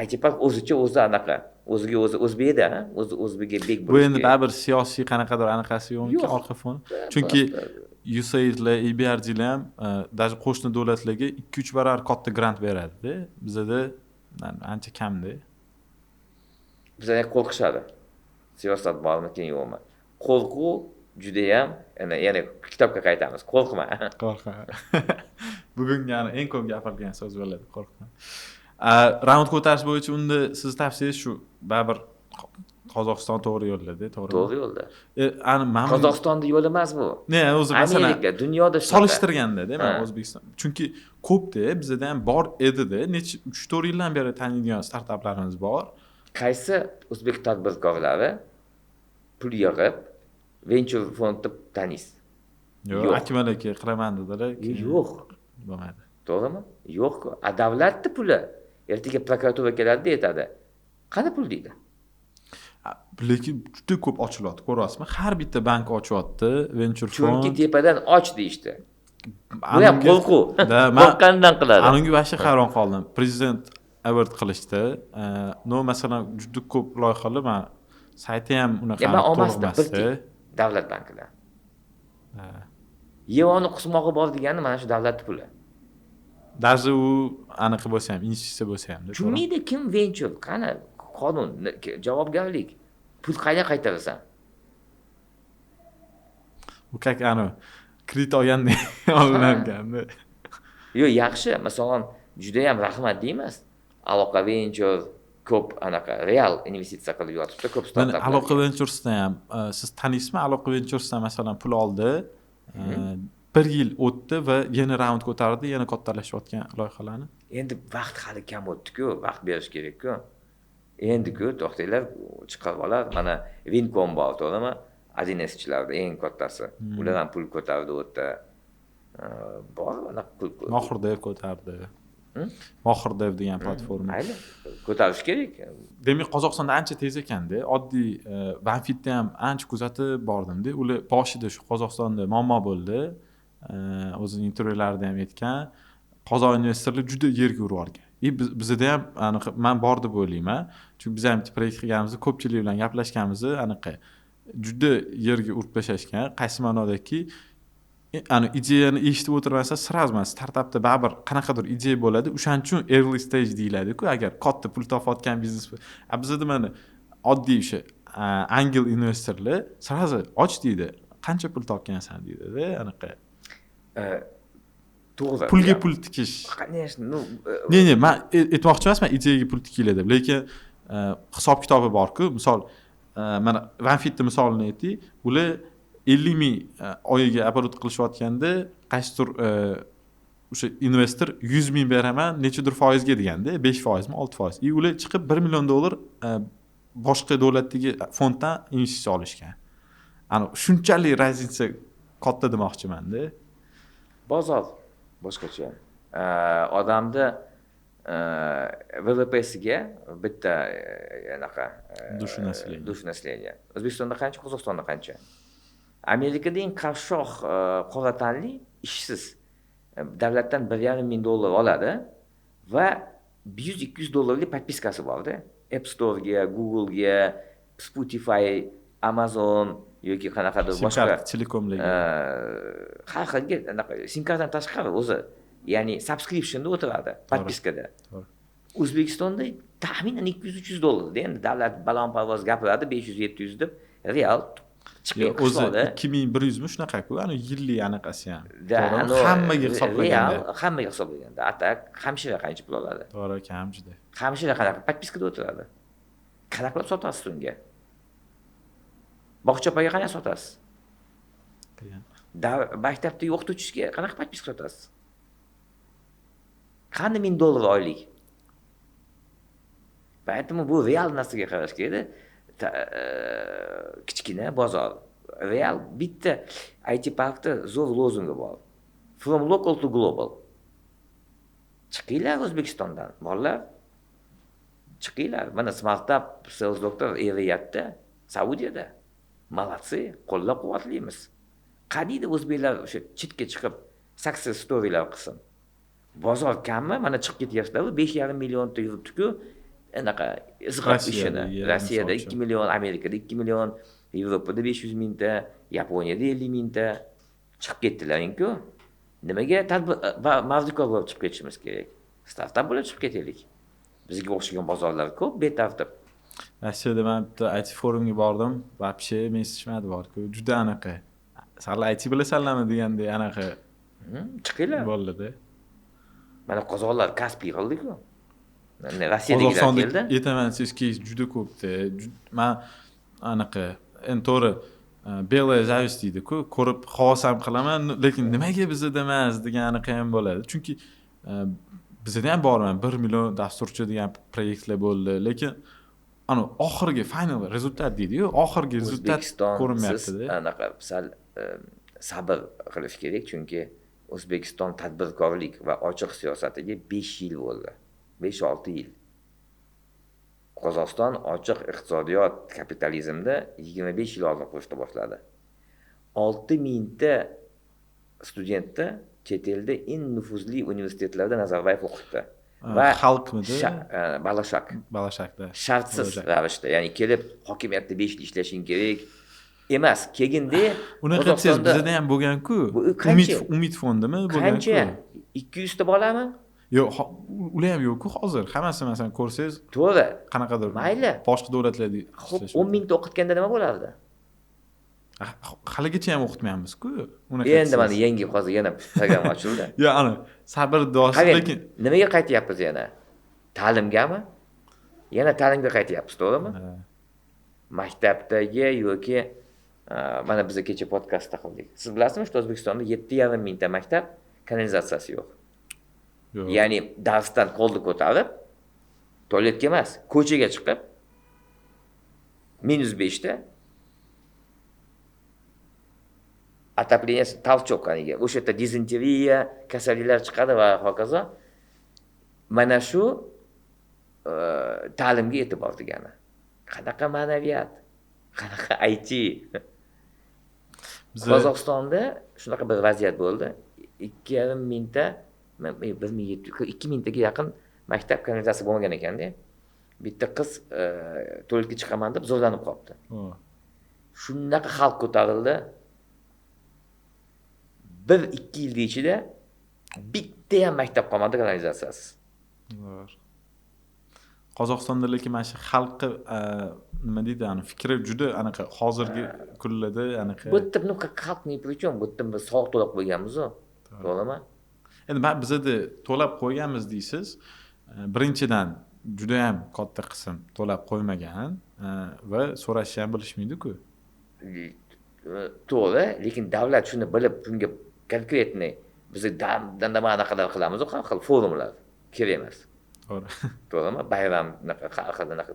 IT park o'zicha o'zi anaqa, o'ziga o'zi o'zbekda, o'zi o'zbekga bek bo'lish. Bu endi baribir siyosiy qanaqadir anaqasi yo'qmi orqa fon? Chunki USAIDlar, EBRDlar ham даже qo'shni davlatlarga 2-3 barobar katta grant beradi-da. Bizda ancha kamda. Bizlar qo'rqishadi. Siyosat bormi, yo'qmi? Qo'rquv juda ham, yana kitobga qaytamiz. Qo'rqma. Qo'rqma. Bugun yana eng ko'p gapirilgan so'z bo'ladi, qo'rqma. Raund ko'tarish bo'yicha unda siz tavsiyangiz shu, baribir Qozog'iston to'g'ri yo'lda, to'g'rimi? To'g'ri yo'lda. Qozog'istonda yo'l emas bu. Ne, o'zi masalan Amerika, dunyoda shunaqa. Solishtirganda, deyman, O'zbekiston. Chunki ko'pda bizda ham bor edi-da, necha 3-4 yildan beri taniydigan startaplarimiz bor. Qaysi o'zbek tadbirkorlari pul yig'ib venture fondni taniysiz? Yo'q, Akmal aka qilaman dedilar. Yo'q. Bo'lmadi. To'g'rimi? Yo'q-ku. Davlatni puli. Ertaga prokuratura keladi, aytadi. Qani pul deydi. Lekin juda ko'p ochilyapti, ko'ryapsizmi? Har bitta bank ochyapti, venture fond. Chunki tepadan och deyishdi. Bu ham qo'rquv. Qo'rqqanidan qiladi. Anunga vahshiy hayron qoldim. Prezident avert qilishdi. No, masalan, juda ko'p loyihalar men sayti ham unaqa to'g'ri emas. Davlat bankidan. Yevoni qusmog'i bor degani mana shu davlat puli. Даже u anaqa bo'lsa ham, investitsiya bo'lsa ham. Tushunmaydi kim venture, qani qonun, javobgarlik, pul qayerdan qaytarasan? U как anu kredit olgandek olinarkanda. Yo'q, yaxshi, masalan, juda ham rahmat deymiz. Aloqa venture, Ko'p anaqa real investitsiya qilib yotibdi ko'p Mana startaplarga. Aloqa Venturesdan ham, siz taniysizmi, Aloqa Venturesdan masalan pul oldi, bir yil o'tdi va yana raund ko'tardi, yana kattalashayotgan loyihalarni. Endi vaqt hali kam o'tdi-ku, vaqt berish kerak-ku. Endi-ku to'xtanglar, chiqarib oladi. Mana Winncom bor, to'g'rimi? 1Schilarda eng kattasi. Ular ham pul ko'tardi u yerda. Bor anaqa pul. Mohirdev ko'tardi. Mohirdev degan platforma. Mayli, ko'tarish kerak. Demak, Qozog'istonda ancha tez ekanda. Oddiy Banfitni ham ancha kuzatib bordimda. Ular boshida shu Qozog'istonda muammo bo'ldi. O'zining intervyularida ham aytgan. Qozoq investorlar juda yerga urib yuborgan. И bizada ham anaqa man bor deb o'ylayman. Chunki biz ham bitta proyekt qilganimizda ko'pchilik bilan gaplashganimizda anaqa juda yerga urib tashlashgan. Qaysi ma'nodaki, ani ideyani eshitib o'tirmasdan сразу mana startapda baribir qanaqadir ideya bo'ladi. O'shaning uchun early stage deyiladi-ku, agar katta pul topayotgan biznes. A bizada mana oddiy o'sha angel investorlar сразу och deydi. Qancha pul topgansan deydi-da, anaqa. To'g'ri. Pulga pul tikish. Конечно, ну Не, не, man aytmoqchi emasman ideyaga pul tikinglar deb, lekin hisob kitobi borku. Misol, mana OneFitni misolini aytdik. Ular 50 ming oyiga оборот qilishayotganda qaysidir o'sha investor 100 ming beraman nechadir foizga deganda, 5 foizmi, 6 foiz. И ular chiqib 1 million dollar boshqa davlatdagi fonddan investitsiya olishgan. Ana shunchalik разница katta demoqchimanda. Bozor boshqacha. Odamni VVPsiga bitta anaqa Душу населения. Душу населения. O'zbekistonda qancha, Qozog'istonda qancha? Amerikada eng qashshoq qora tanli ishsiz davlatdan 1,5 ming dollar oladi va 100-200 dollarlik подписка si borda. App Store'ga, Google'ga, Spotify, Amazon yoki qanaqadir Sim boshqa karta, telekomlarga. Har xilga anaqa sim kartadan tashqari o'zi, ya'ni subscriptionda o'tiradi, подписка da. O'zbekistonda taxminan 200-300 dollarda, endi davlat balandparvoz gapiradi 500-700 deb, real chiqib Yo'q, o'zi qishloqda 2100 mi shunaqaku, ani yillik anaqasi ham. Da, To'g'rimi? Hammaga hisoblaganda. Real hammaga hisoblaganda. А так hamshira qancha pul oladi? To'g'ri, kam juda. Hamshira qanaqa подписка da o'tiradi? Qanaqa qilib sotasiz unga? Bog'cha opaga qanaqa sotasiz? Qiyin. Maktabdagi o'qituvchisiga qanaqa подписка sotasiz? Qani 1000 dollar oylik? Поэтому bu real narsaga qarash kerak. Kichkina bozor. Real bitta IT parkda zo'r lozungi bor. From local to global. Chiqinglar O'zbekistondan, bolalar. Chiqinglar. Mana Smartup, Sales Doctor Riyadda, Saudiyada. Молодцы, qo'llab-quvvatlaymiz. Qaniydi o'zbeklar o'sha chetga chiqib success storylar qilsin. Bozor kammi? Mana chiqib ketyapsizlar, 5,5 millionta yuribdi-ku. Anaqa izg'ab ishini. Rossiyada, Rossiyada misol 2 million, Amerikada 2 million, Yevropada 500 mingta, Yaponiyada 50 mingta chiqib ketdilaring-ku. Nimaga tadbir va mavzukor bo'lib chiqib ketishimiz kerak? Startap bo'lib chiqib ketaylik. Bizga o'xshagan bozorlar ko'p, betartib. Rossiyada man bitta IT forumga bordim. Вообще mensichmadi borku. Juda anaqa. Sal IT bilasanlarmi degandek anaqa Chiqinglar. bo'ldida. Mana qozoqlar Kaspi qildi-ku. Mana Rossiyadagilar Qozog'istonda keldi. aytaman desangiz, кейс juda ko'pda. Man anaqa endi to'g'ri, белая зависть deydi-ku, ko'rib havas ham qilaman, lekin nimaga bizada emas degan anaqa ham bo'ladi. Chunki bizada ham bor, mana 1 million dasturchi degan proyektlar bo'ldi, lekin ana oxirgi final результат deydi-yu, oxirgi результат O'zbekiston siz ko'rinmayapti-da. Anaqa sal sabr qilish kerak, chunki O'zbekiston tadbirkorlik va ochiq siyosatiga 5 yil bo'ldi. 5-6 yil. Qozog'iston ochiq iqtisodiyot kapitalizmda 25 yil oldin qurishni boshladi. 6 mingta studentni chet elda eng nufuzli universitetlarda Nazarboyev o'qitdi. Va Xalqmidi? Bolashak. Bolashakda. Shartsiz Bo'lajak. ravishda, ya'ni kelib hokimiyatda 5 yil ishlashing kerak emas. Kelgindi Unaqa desangiz, bizada ham bo'lgan-ku. Bu qancha? Umid fondimi bo'lgan-ku. Qancha? 200 ta bolami? Yo'q, ular ham yo'q-ku hozir. Hammasi masalan ko'rsangiz To'g'ri. qanaqadir Mayli. boshqa davlatlarda Xo'p, ishlash 10 mingta o'qitganda nima bo'lardi? Haligacha ham o'qitmayapmiz-ku. Unaqa Endi mana desangiz. yangi hozir yana programma ochildi. Yo, ana sabr duosi, Qarang, lekin nimaga qaytyapmiz yana? Ta'limgami? Yana ta'limga qaytyapmiz, to'g'rimi? Maktabdagi yoki mana biz kecha podkastda qildik. Siz bilasizmi, что O'zbekistonda 7,5 mingta maktab kanalizatsiyasi yo'q. Yo'q. Ya'ni darsdan qo'lni ko'tarib, tualetga emas, ko'chaga chiqib -5 da отопление толчок aniga. O'sha yerda dizenteriya, kasalliklar chiqadi va hokazo. Mana shu ta'limga e'tibor degani. Qanaqa ma'naviyat, qanaqa IT. Qozog'istonda shunaqa bir vaziyat bo'ldi. 2,5 mingta, 2 mingtaga yaqin maktab kanalizatsiyasi bo'lmagan ekanda. Bitta qiz tualetga chiqaman deb zo'rlanib qolibdi. Shunaqa xalq ko'tarildi. 1-2 yil ichida bitta ham maktab qolmadi kanalizatsiyasiz. Qozog'istonda lekin mana shu xalqi nima deydi, ani fikri juda anaqa hozirgi kunlarda anaqa. Bu yerda ну как xalq ни при чем, bu yerda biz soliq to'lab qo'yganmiz-ku. To'g'rimi? Endi men bizada to'lab qo'yganmiz deysiz. Birinchidan juda ham katta qism to'lab qo'ymagan va so'rashni ham bilishmaydi-ku. To'g'ri, lekin davlat shuni bilib, bunga konkretniy biz dandama anaqalar qilamiz-ku, har xil forumlar kerak emas. To'g'ri. To'g'rimi? Bayram anaqa har xil anaqa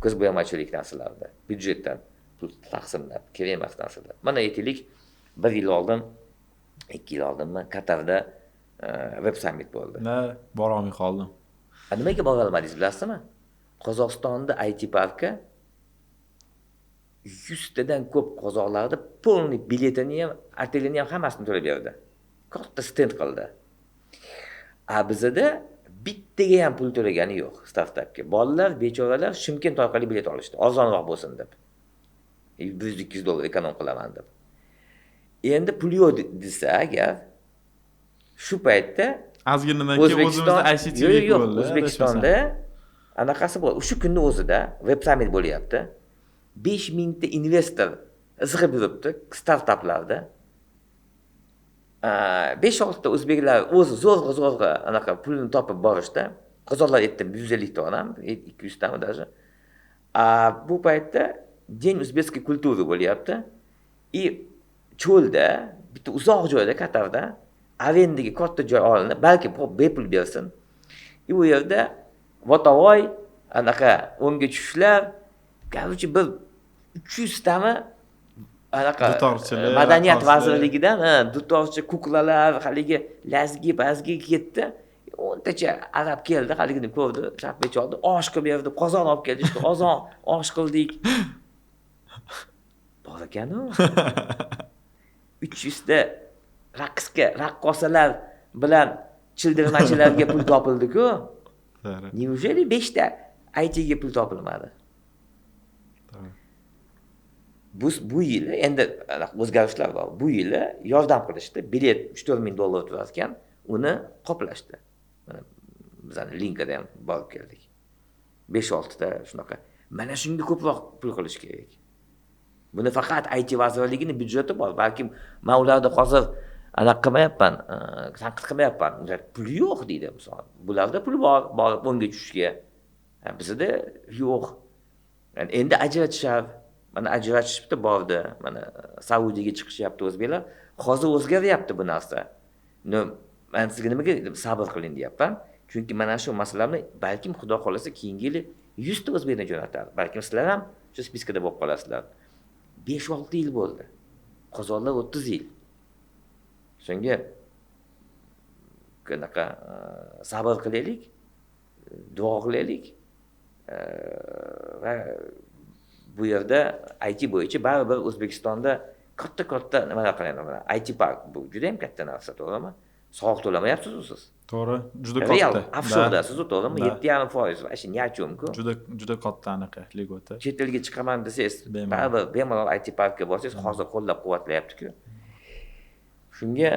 ko'z bo'yamachilik narsalarda byudjetdan pul taqsimlab kerak emas narsalar. Mana aytaylik, 1 yil oldin, 2 yil oldinmi Qatarda web summit bo'ldi. Na, bora olmay qoldim. Nimaga bora olmadingiz bilasizmi? Qozog'istonda IT parki 100 tadan ko'p qozoqlarni polniy biletini ham, otelini ham hammasini to'lab berdi. Katta stend qildi. A bizda bittaga ham pul to'lagani yo'q startapga. Bolalar, bechoralar Shimkent orqali bilet olishdi, arzonroq bo'lsin deb. 100-200 dollar ekonom qilaman deb. Endi pul yo'q desa agar shu paytda ozginadan keyin o'zimizda ICT yo'q, O'zbekistonda anaqasi bo'ldi. Shu kunni o'zida web summit bo'lyapti. 5000 ta investor izg'ib yuribdi startaplarda. 5-6 ta o'zbeklar o'zi zo'rg'a anaqa pulini topib borishdi. Qozoqlar aytdi 150 ta odam, 200 tami даже. Bu paytda День узбекской культуры bo'lyapti. И cho'lda, bitta uzoq joyda Qatarda arendaga katta joy olinib, balki bepul bersin. И u yerda votavoy anaqa o'ngga tushishlar, короче bir 300 tami anaqa madaniyat vazirligidan, dutorchi, kuklalar, haligi lazgi, bazgi ketdi. 10 tacha arab keldi, haligini ko'rdi, chapga choldi, osh qilib berdi, qozon olib keldi, qozon osh qildik. Bor ekan-u. 300 ta raqsga, raqqosalar bilan childirmachilarga pul topildi-ku. Неужели 5 ta IT ga pul topilmadi? Bu yili endi o'zgarishlar bor. Bu yili yordam qilishdi. Bilet 3-4 ming dollar turar ekan, uni qoplashdi. Mana bizani linkada ham borib keldik. 5-6 ta shunaqa. Mana shunga ko'proq pul qilish kerak. Buni faqat IT vazirligining byudjeti bor. Balkim men ularda hozir anaqa qilmayapman, tanqid qilmayapman. Ular pul yo'q deydi misol. Bularda pul bor, borib o'ngga tushishga. Bizda yo'q. Endi ajratishar. Mana ajratishibdi bordi. Mana Saudiyaga chiqishyapti o'zbeklar. Hozir o'zgaryapti bu narsa. Men sizga nimaga sabr qiling deyapman? Chunki mana shu masalani balkim Xudo xolasa keyingi yili 100 ta o'zbekni jo'natadi. Balkim sizlar ham shu spiskada bo'lib qolasizlar. 5-6 yil bo'ldi. Qozoqlar 30 yil. Shunga qanaqa sabr qilaylik, duo qilaylik va bu yerda IT bo'yicha baribir O'zbekistonda katta-katta nimalar qilyapti. IT park bu juda ham katta narsa, to'g'rimi? Soliq to'lamayapsiz siz. To'g'ri, juda katta. Real offshoredasiz, to'g'rimi? 7,5% вообще ни о чем-ku. Juda juda katta anaqa lьгота. Chet elga chiqaman desangiz, baribir bemalol IT parkka borsangiz, hozir qo'llab-quvvatlayapti-ku. Shunga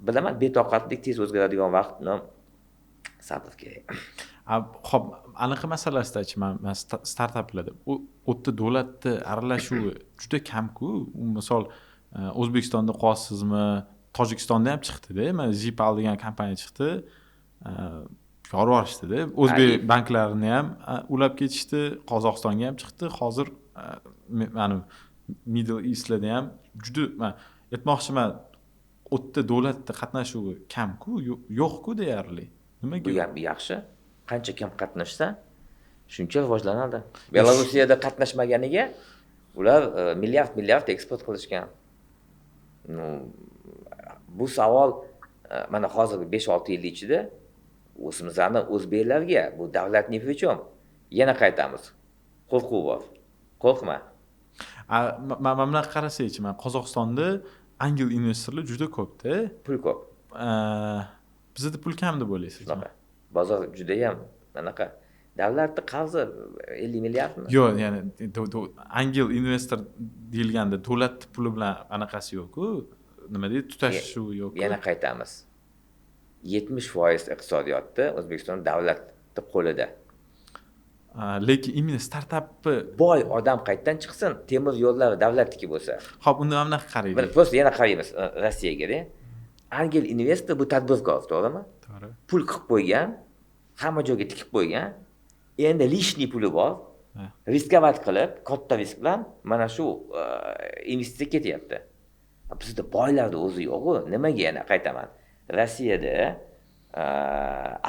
bilaman, betoqatlik tez o'zgaradigan vaqtni sabr kerak. Xo'p, anaqa masalasida-chi, men startaplarda u yerda davlatni aralashuvi juda kam-ku. Misol O'zbekistonda qo'yasizmi, Tojikistonda ham chiqdi-da, mana Zipal degan kompaniya chiqdi. Yorib yuborishdida. O'zbek banklarini ham ulab ketishdi, Qozog'istonga ham chiqdi. Hozir mana Middle Eastlarda ham juda, man aytmoqchiman, u yerda davlatni qatnashuvi kam-ku, yo'q-ku deyarli. Nimaga? Bu ham yaxshi. Qancha kam qatnashsa, shuncha rivojlanadi. Belarusiyada qatnashmaganiga ular milliard milliard eksport qilishgan. Ну, bu savol mana hozirgi 5-6 yil ichida o'zimizni o'zbeklarga bu davlat ни при чем. Yana qaytamiz. Qo'rquv bor. Qo'rqma. Mana bunaqa qarasangchi, mana Qozog'istonda angel investorlar juda ko'pda. Pul ko'p. Bizda pul kam deb o'ylaysiz? Shunaqa. Bozor juda ham anaqa. Davlatni qarzi 50 milliardmi? Yo'q, ya'ni angel investor deyilganda davlat puli bilan anaqasi yo'q-ku. Nima deydi, tutashuvi yo'q. Yana qaytamiz. 70% iqtisodiyotda O'zbekiston davlatni qo'lida. Lekin именно startapni boy odam qayerdan chiqsin, temir yo'llar davlatniki bo'lsa. Xo'p, unda mana bunaqa qaraylik. Просто yana qaraymiz Rossiyagada. Angel investor bu tadbirkor, to'g'rimi? To'g'ri. Pul qilib qo'ygan, hamma joyga tikib qo'ygan. Endi лишний puli bor. Рисковать qilib, katta risk bilan mana shu investitsiya ketyapti. Bizda boylarni o'zi yo'q-ku. Nimaga yana qaytaman? Rossiyada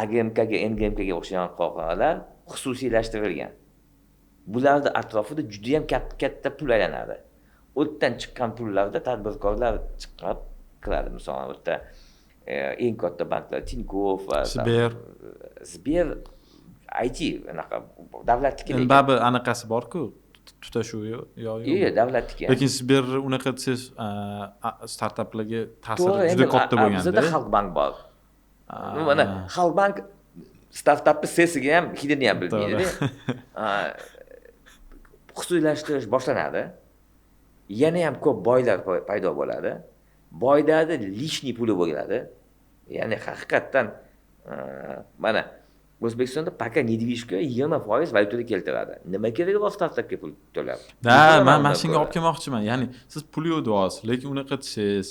AGMKga, NGMKga o'xshagan korxonalar xususiylashtirilgan. Bularni atrofida juda ham katta pul aylanadi. U yerdan chiqqan pullarda tadbirkorlar chiqib qiladi. Masalan, u yerda eng katta banklar Tinkoff va Sber. Sber IT anaqa davlatniki. Baribir anaqasi bor-ku, tutashuvi yo'q. Yo'q, davlatniki. Lekin Sber unaqa desangiz startaplarga ta'siri juda katta bo'lganda. Bizda Xalq bank bor. Mana Xalq bank startapni sesiga ham, hidini ham bilmaydi. Xususiylashtirish boshlanadi. Yana ham ko'p boylar paydo bo'ladi. Boylarda лишний puli bo'ladi. Ya'ni haqiqatdan mana O'zbekistonda пока недвижка 20% valyutada keltiradi. Nima keragi bor startapga pul to'lab? Da, men mana shunga olib kelmoqchiman. Ya'ni siz pul yo'q deyapsiz, lekin unaqa desangiz,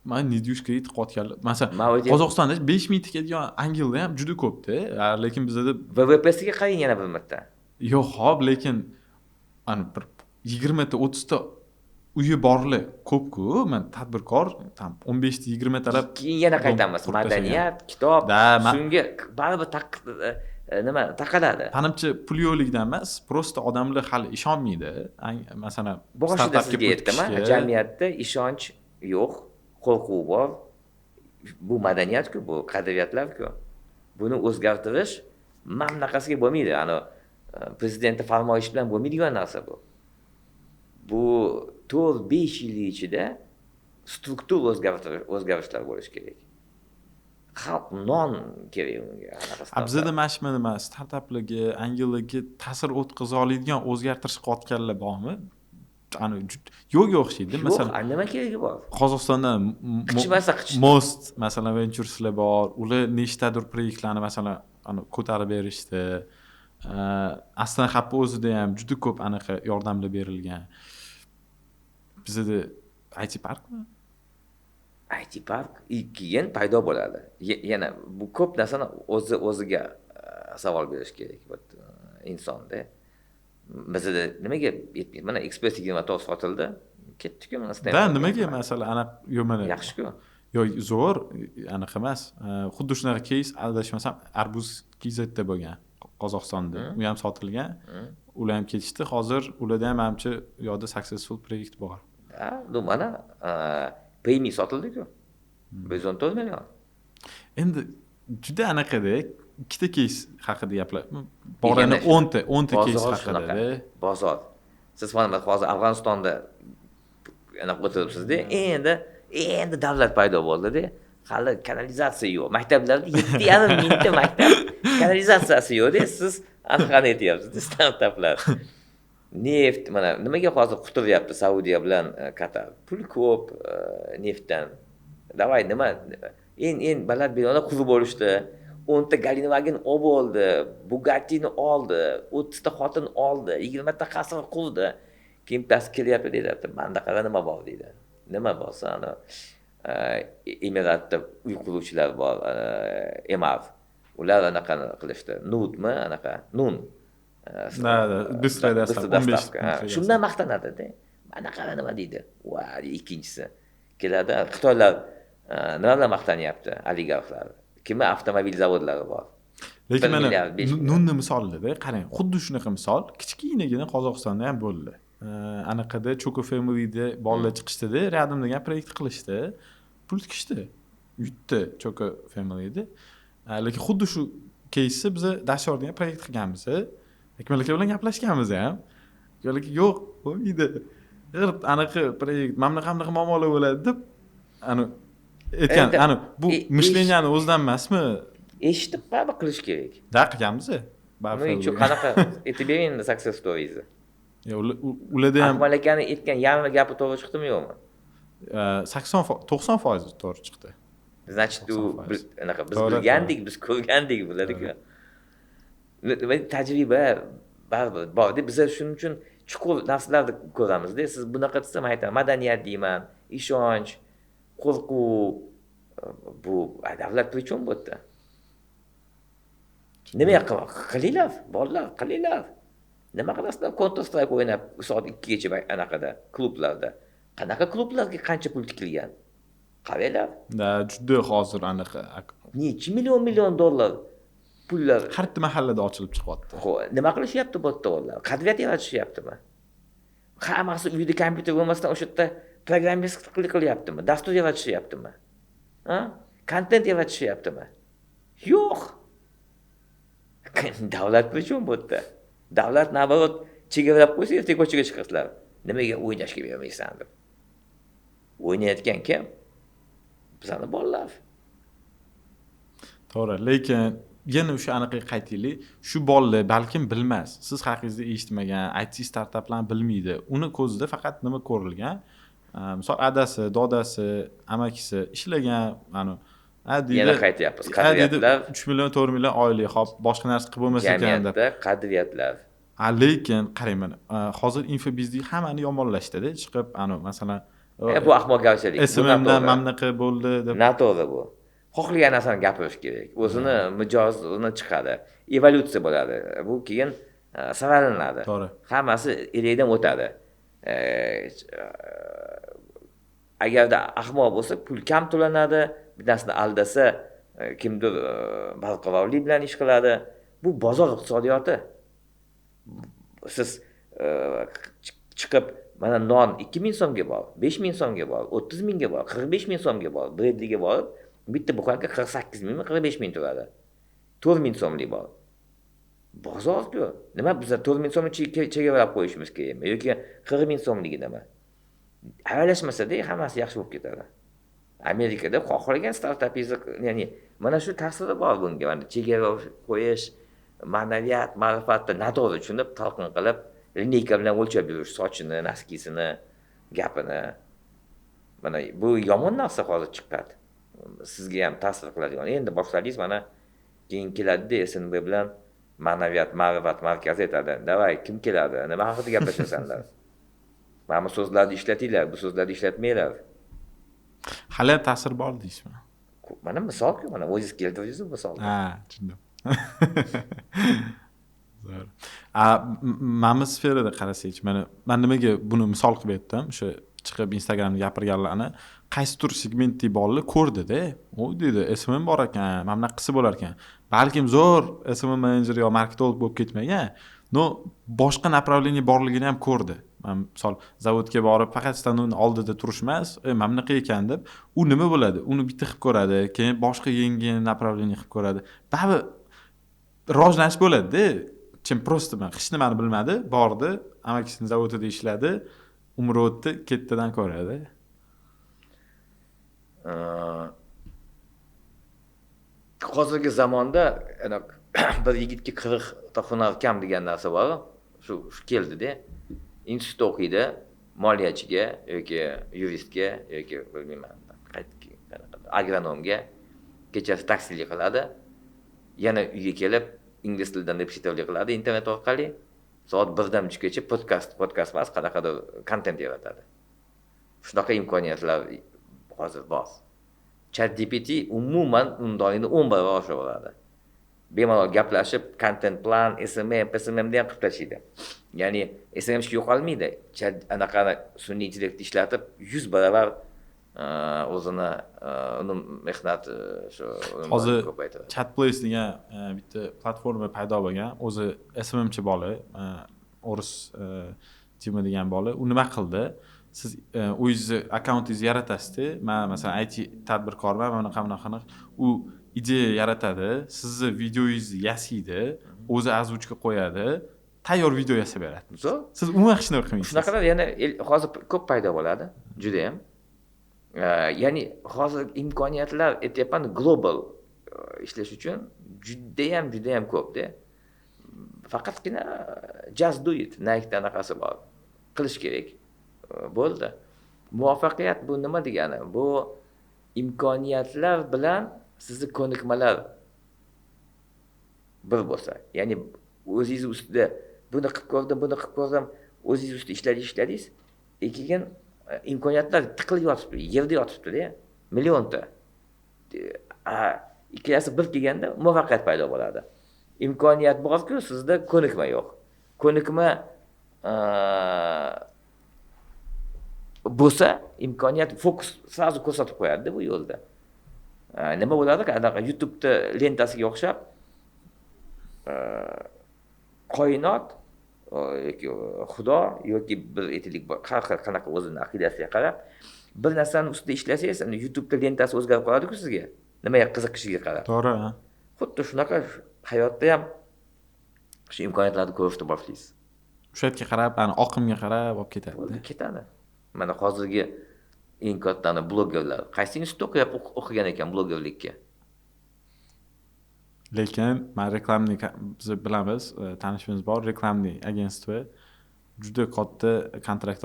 man недвижка ga tiqayotganlar, masalan, Qozog'istonda 5000 tikadigan angelda ham juda ko'pda, lekin bizda VVPsiga qarang yana bir marta. Yo'q, xo'p, lekin ana bir 20 ta 30 ta uyi borlar ko'p-ku. Men tadbirkor tam 15 ta 20 talab. Keyin yana qaytamiz. Madaniyat, kitob, shunga baribir nima taqaladi. Manimcha pul yo'qligidan emas, просто odamlar hali ishonmaydi. Masalan, boshida sizga aytdim, jamiyatda ishonch yo'q, qo'rquv bor. Bu madaniyat-ku, bu qadriyatlar-ku. Buni o'zgartirish mamlakasiga bo'lmaydi. Ana prezidentning farmoyishi bilan bo'lmaydigan narsa bu. Bu 4-5 yil ichida struktur o'zgarishlar bo'lishi kerak. Xalq non kerak unga. Bizda mana shu nima startaplarga, angellarga ta'sir o'tkaza oladigan o'zgartirish qilayotganlar bormi? Ana yo'qga o'xshaydi. Masalan, nima keragi bor? Qozog'istonda qichmasa qichdi. Most masalan ventureslar bor. Ular nechtadir proyektlarni masalan ana ko'tarib berishdi. Astana Hub'ni o'zida ham juda ko'p anaqa yordamlar berilgan. Bizda IT parkmi? IT park keyin paydo bo'ladi. Yana bu ko'p narsani o'ziga savol berish kerak bu insonda. Bizda nimaga yetmaydi? Mana Express 24 sotildi, ketdi-ku mana. Da, nimaga masalan aniq yo'q mana. Yaxshi-ku. Yo'q, zo'r, aniq emas. Xuddi shunaqa keys adashmasam Arbuz KZda bo'lgan Qozog'istonda. U ham sotilgan. Ular ham ketishdi. Hozir ularda ham manimcha u yoqda successful proyekt bor. Ha, bu mana Payme sotildi-ku. 114 million. Endi juda anaqada ikkita keys haqida gaplar. Borani 10 ta keys haqida. Bozor. Siz mana hozir Afg'onistonda anaqa o'tiribsiz-da, endi davlat paydo bo'ldi-da. Hali kanalizatsiya yo'q. Maktablarda 7,5 mingta maktab kanalizatsiyasi yo'q-da. Siz anaqani aytyapsiz, startaplar. Neft mana nimaga hozir quturyapti Saudiya bilan Qatar? Pul ko'p neftdan. Davay nima eng baland binolar qurib bo'lishdi. 10 ta Galinwagen olib oldi, Bugattini oldi, 30 ta xotin oldi, 20 ta qasr qurdi. Keyin bittasi kelyapti deyapti, menda qara nima bor deydi. Nima bo'lsa, ana Emiratda uy quruvchilar bor, Emav. Ular anaqa qilishdi. Nutmi anaqa nun. Да, быстрая доставка. Shundan maqtanadi-da. Mana qara nima deydi. Va ikkinchisi keladi. Xitoylar nima bilan maqtanyapti oligarxlar? Kimni avtomobil zavodlari bor. Lekin mana nunni misolida qarang, xuddi shunaqa misol kichkinagina Qozog'istonda ham bo'ldi. Anaqada Choco Family'da bolalar chiqishdida, рядом degan proyekt qilishdi. Pul tikishdi. Yutdi Choco Family'da. Lekin xuddi shu keysni biz Dashor degan proyekt qilganmiz. Akmal aka bilan gaplashganmiz ham. Akmal aka yo'q, bo'lmaydi. G'irt anaqa proyekt, mana bunaqa muammolar bo'ladi deb ani aytgan. Ani bu мышления ni o'zidan emasmi? Eshitib baribir qilish kerak. Да, qilganmiz. Buning uchun qanaqa aytib bering endi success storiesni. Ularda ham Akmal akani aytgan yarmi gapi to'g'ri chiqdimi yo'qmi? 80-90% to'g'ri chiqdi. Значит, u anaqa biz bilgandik, biz ko'rgandik bularga. Tajriba baribir bor-da, biz shuning uchun chuqur narsalarni ko'ramizda. Siz bunaqa desa, men aytaman, madaniyat deyman, ishonch, qo'rquv, bu davlat при чем bu yerda? Nima qilinglar, bolalar, qilinglar. Nima qilasizlar Counter Strike o'ynab soat 2 gacha anaqada, klublarda? Qanaqa klublarga qancha pul tikilgan? Qaranglar. Да, juda hozir anaqa necha million dollar pullar har bitta mahallada ochilib chiqyapti. Xo'p, nima qilishyapti bu yerda ular? Qadriyat yaratishyaptimi? Hammasi uyda kompyuter bo'lmasdan o'sha yerda programmist qilyaptimi? Dastur yaratishyaptimi? Ha? Kontent yaratishyaptimi? Yo'q. Davlat uchun bu yerda. Davlat naborot chegaralab qo'ysa, ertaga ko'chaga chiqasizlar. Nimaga o'ynashga bermaysan deb. O'ynayotgan kim? Bizani bolalar. To'g'ri, lekin yana o'sha anaqaga qaytaylik. Shu bolalar balkim bilmas, siz haqingizda eshitmagan, IT startaplarni bilmaydi. Uni ko'zida faqat nima ko'rilgan? Misol adasi, dodasi, amakisi ishlagan, mana deydi. Yana qaytyapmiz. Qadriyatlar 3 million, 4 million oylik, hop, boshqa narsa qilib bo'lmasa ekan deb. Jamiyatda qadriyatlar. Lekin qarang mana, hozir infobizni hammani yomonlashdida, chiqib, ana masalan, bu ahmoqgarchilik. SMMdan mana bunaqa bo'ldi deb. Noto'g'ri bu. Xohlagan narsani gapirish kerak. O'zini mijozini chiqadi. Evolyutsiya bo'ladi. Bu keyin saralanadi. To'g'ri. Hammasi elakdan o'tadi. Agarda ahmoq bo'lsa, pul kam to'lanadi, bittasini aldasa, kimdir barqarorlik bilan ish qiladi. Bu bozor iqtisodiyoti. Siz chiqib mana non 2000 so'mga bor, 5000 so'mga bor, 30 mingga bor, 45 ming so'mga bor, Bredliga borib, bitta buxanka 48 mingmi, 45 ming turadi. 4000 so'mlik bor. Bozor-ku. Nima bizlar 4000 so'mni chegaralab qo'yishimiz kerakmi yoki 40 ming so'mliginimi? Aralashmasa-da hammasi yaxshi bo'lib ketadi. Amerikada xohlagan startapingizni, ya'ni mana shu ta'siri bor bunga. Mana chegara qo'yish, ma'naviyat, ma'rifatni noto'g'ri tushunib, talqin qilib, lineyka bilan o'lchab yurish, sochini, naskisini, gapini. Mana bu yomon narsa hozir chiqadi. Sizga ham ta'sir qiladigan. Endi boshladingiz, mana keyin keladi-da SNB bilan ma'naviyat, ma'rifat markazi aytadi. Davay, kim keladi? Nima haqida gaplashasanlar? Mana bu so'zlarni ishlatinglar, bu so'zlarni ishlatmanglar. Hali ham ta'sir bor deysizmi? Mana misol-ku, mana o'zingiz keltirdingiz misol. Ha, tushundim. Zo'r. Mana sferada qarasangchi, mana men nimaga buni misol qilib aytdim, o'sha chiqib Instagramda gapirganlarni qaysidir segmentdagi bolalar ko'rdi-da. U dedi, SMM bor ekan, mana bunaqa qilsa bo'lar ekan. Balkim zo'r SMM menejer yo marketolog bo'lib ketmagan, no boshqa направление borligini ham ko'rdi. Men misol zavodga borib faqat stanokning oldida turish emas, mana bunaqa ekan deb, u nima bo'ladi? Uni bitta qilib ko'radi, keyin boshqa yangi направление qilib ko'radi. Baribir rivojlanish bo'ladi-da. Kim просто men hech nimani bilmadi, bordi, amakisini zavodida ishladi, umri o'tdi, ketdidan ko'radi. Hozirgi zamonda ana bir yigitga 40 ta hunar kam degan narsa bor. Shu keldi-da. Institutda o'qiydi, moliyachiga yoki yuristga yoki bilmayman, agronomga, kechasi taksilik qiladi. Yana uyga kelib ingliz tilidan repetitorlik qiladi internet orqali. Soat 1dan 3gacha podkast emas, qanaqadir kontent yaratadi. Shunaqa imkoniyatlar hozir bor. ChatGPT umuman undoyini 10 barobar oshiradi. Bemalol gaplashib, content plan, SMM, PSMMni ham qilib tashlaydi. Ya'ni SMMchi yo'qolmaydi. Anaqa sun'iy intellektni ishlatib 100 barobar o'zini uni mehnat shu hozir Chatplace degan bitta platforma paydo bo'lgan. O'zi SMMchi bola, o'ris Dima degan bola, u nima qildi? Siz o'zingizni akkauntingizni yaratasizda, man masalan IT tadbirkorman, bunaqa bunaqa, u ideya yaratadi, sizni videoyingizni yasaydi, o'zi озвучка qo'yadi, tayyor video yasab beradi. Zo'r. Siz umuman hech nima qilmaysiz. Shunaqalar yana hozir ko'p paydo bo'ladi, judayam. Ya'ni hozir imkoniyatlar aytyapman, global ishlash uchun judayam judayam ko'pda. Faqatgina just do it, Nike'da anaqasi bor. Qilish kerak. Bo'ldi. Muvaffaqiyat bu nima degani? Bu imkoniyatlar bilan sizni ko'nikmalar bir bo'lsa, ya'ni o'zingiz ustida buni qilib ko'rdim, buni qilib ko'rdim, o'zingiz ustida ishladingiz, keyin imkoniyatlar tiqilib yotibdi, yerda yotibdi-da, millionta. Ikkalasi bir kelganda muvaffaqiyat paydo bo'ladi. Imkoniyat bor-ku, sizda ko'nikma yo'q. Ko'nikma bo'lsa, imkoniyat fokus sразу ko'rsatib qo'yadi bu yo'lda. Nima bo'ladi? Anaqa YouTube'da lentasiga o'xshab koinot yoki Xudo yoki bir aytaylik har xil qanaqa o'zini aqidasiga qarab bir narsani ustida ishlasangiz, YouTube'da lentasi o'zgarib qoladi-ku sizga. Nimaga qiziqishiga qarab. To'g'ri. Xuddi shunaqa hayotda ham shu imkoniyatlarni ko'rishni boshlaysiz. O'sha yerga qarab, ana oqimga qarab olib ketadi. Ketadi. Mana hozirgi eng katta blogerlar qaysi institutda o'qigan ekan blogerlikka? Lekin men reklamniy, biz bilamiz, tanishimiz bor, reklamniy agentstvo juda katta kontrakt.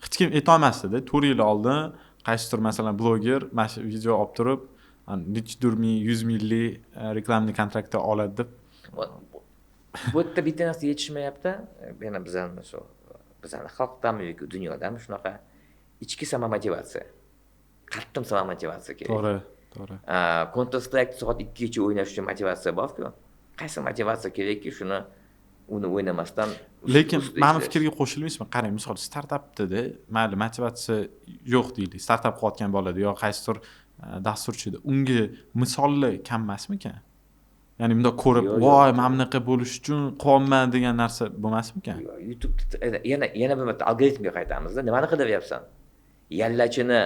Hech kim aytolmasdi-da, 4 yil oldin qaysidir masalan bloger mana shu video olib turib, nechidir ming, 100 minglik reklamniy kontraktni oladi deb. Bu yerda bitta narsa yetishmayapti. Yana bizani shu bizani xalqdami yoki dunyodami shunaqa ichki samomotivatsiya. Qattiq samomotivatsiya kerak. To'g'ri, to'g'ri. Counter Strike soat 2 gacha o'ynash uchun motivatsiya bor-ku. Qaysi motivatsiya kerakki, shuni uni o'ynamasdan. Lekin meni fikrga qo'shilmaysizmi? Qarang, misol startapda-da, mayli motivatsiya yo'q deylik. Startap qilayotgan bolada yo qaysidir dasturchida unga misollar kam emasmikan? Ya'ni bundoq ko'rib, voy, men bunaqa bo'lish uchun qilyapman degan narsa bo'lmasmikan? YouTube yana bir marta algoritmga qaytamizda. Nimani qidiryapsan? Yallachini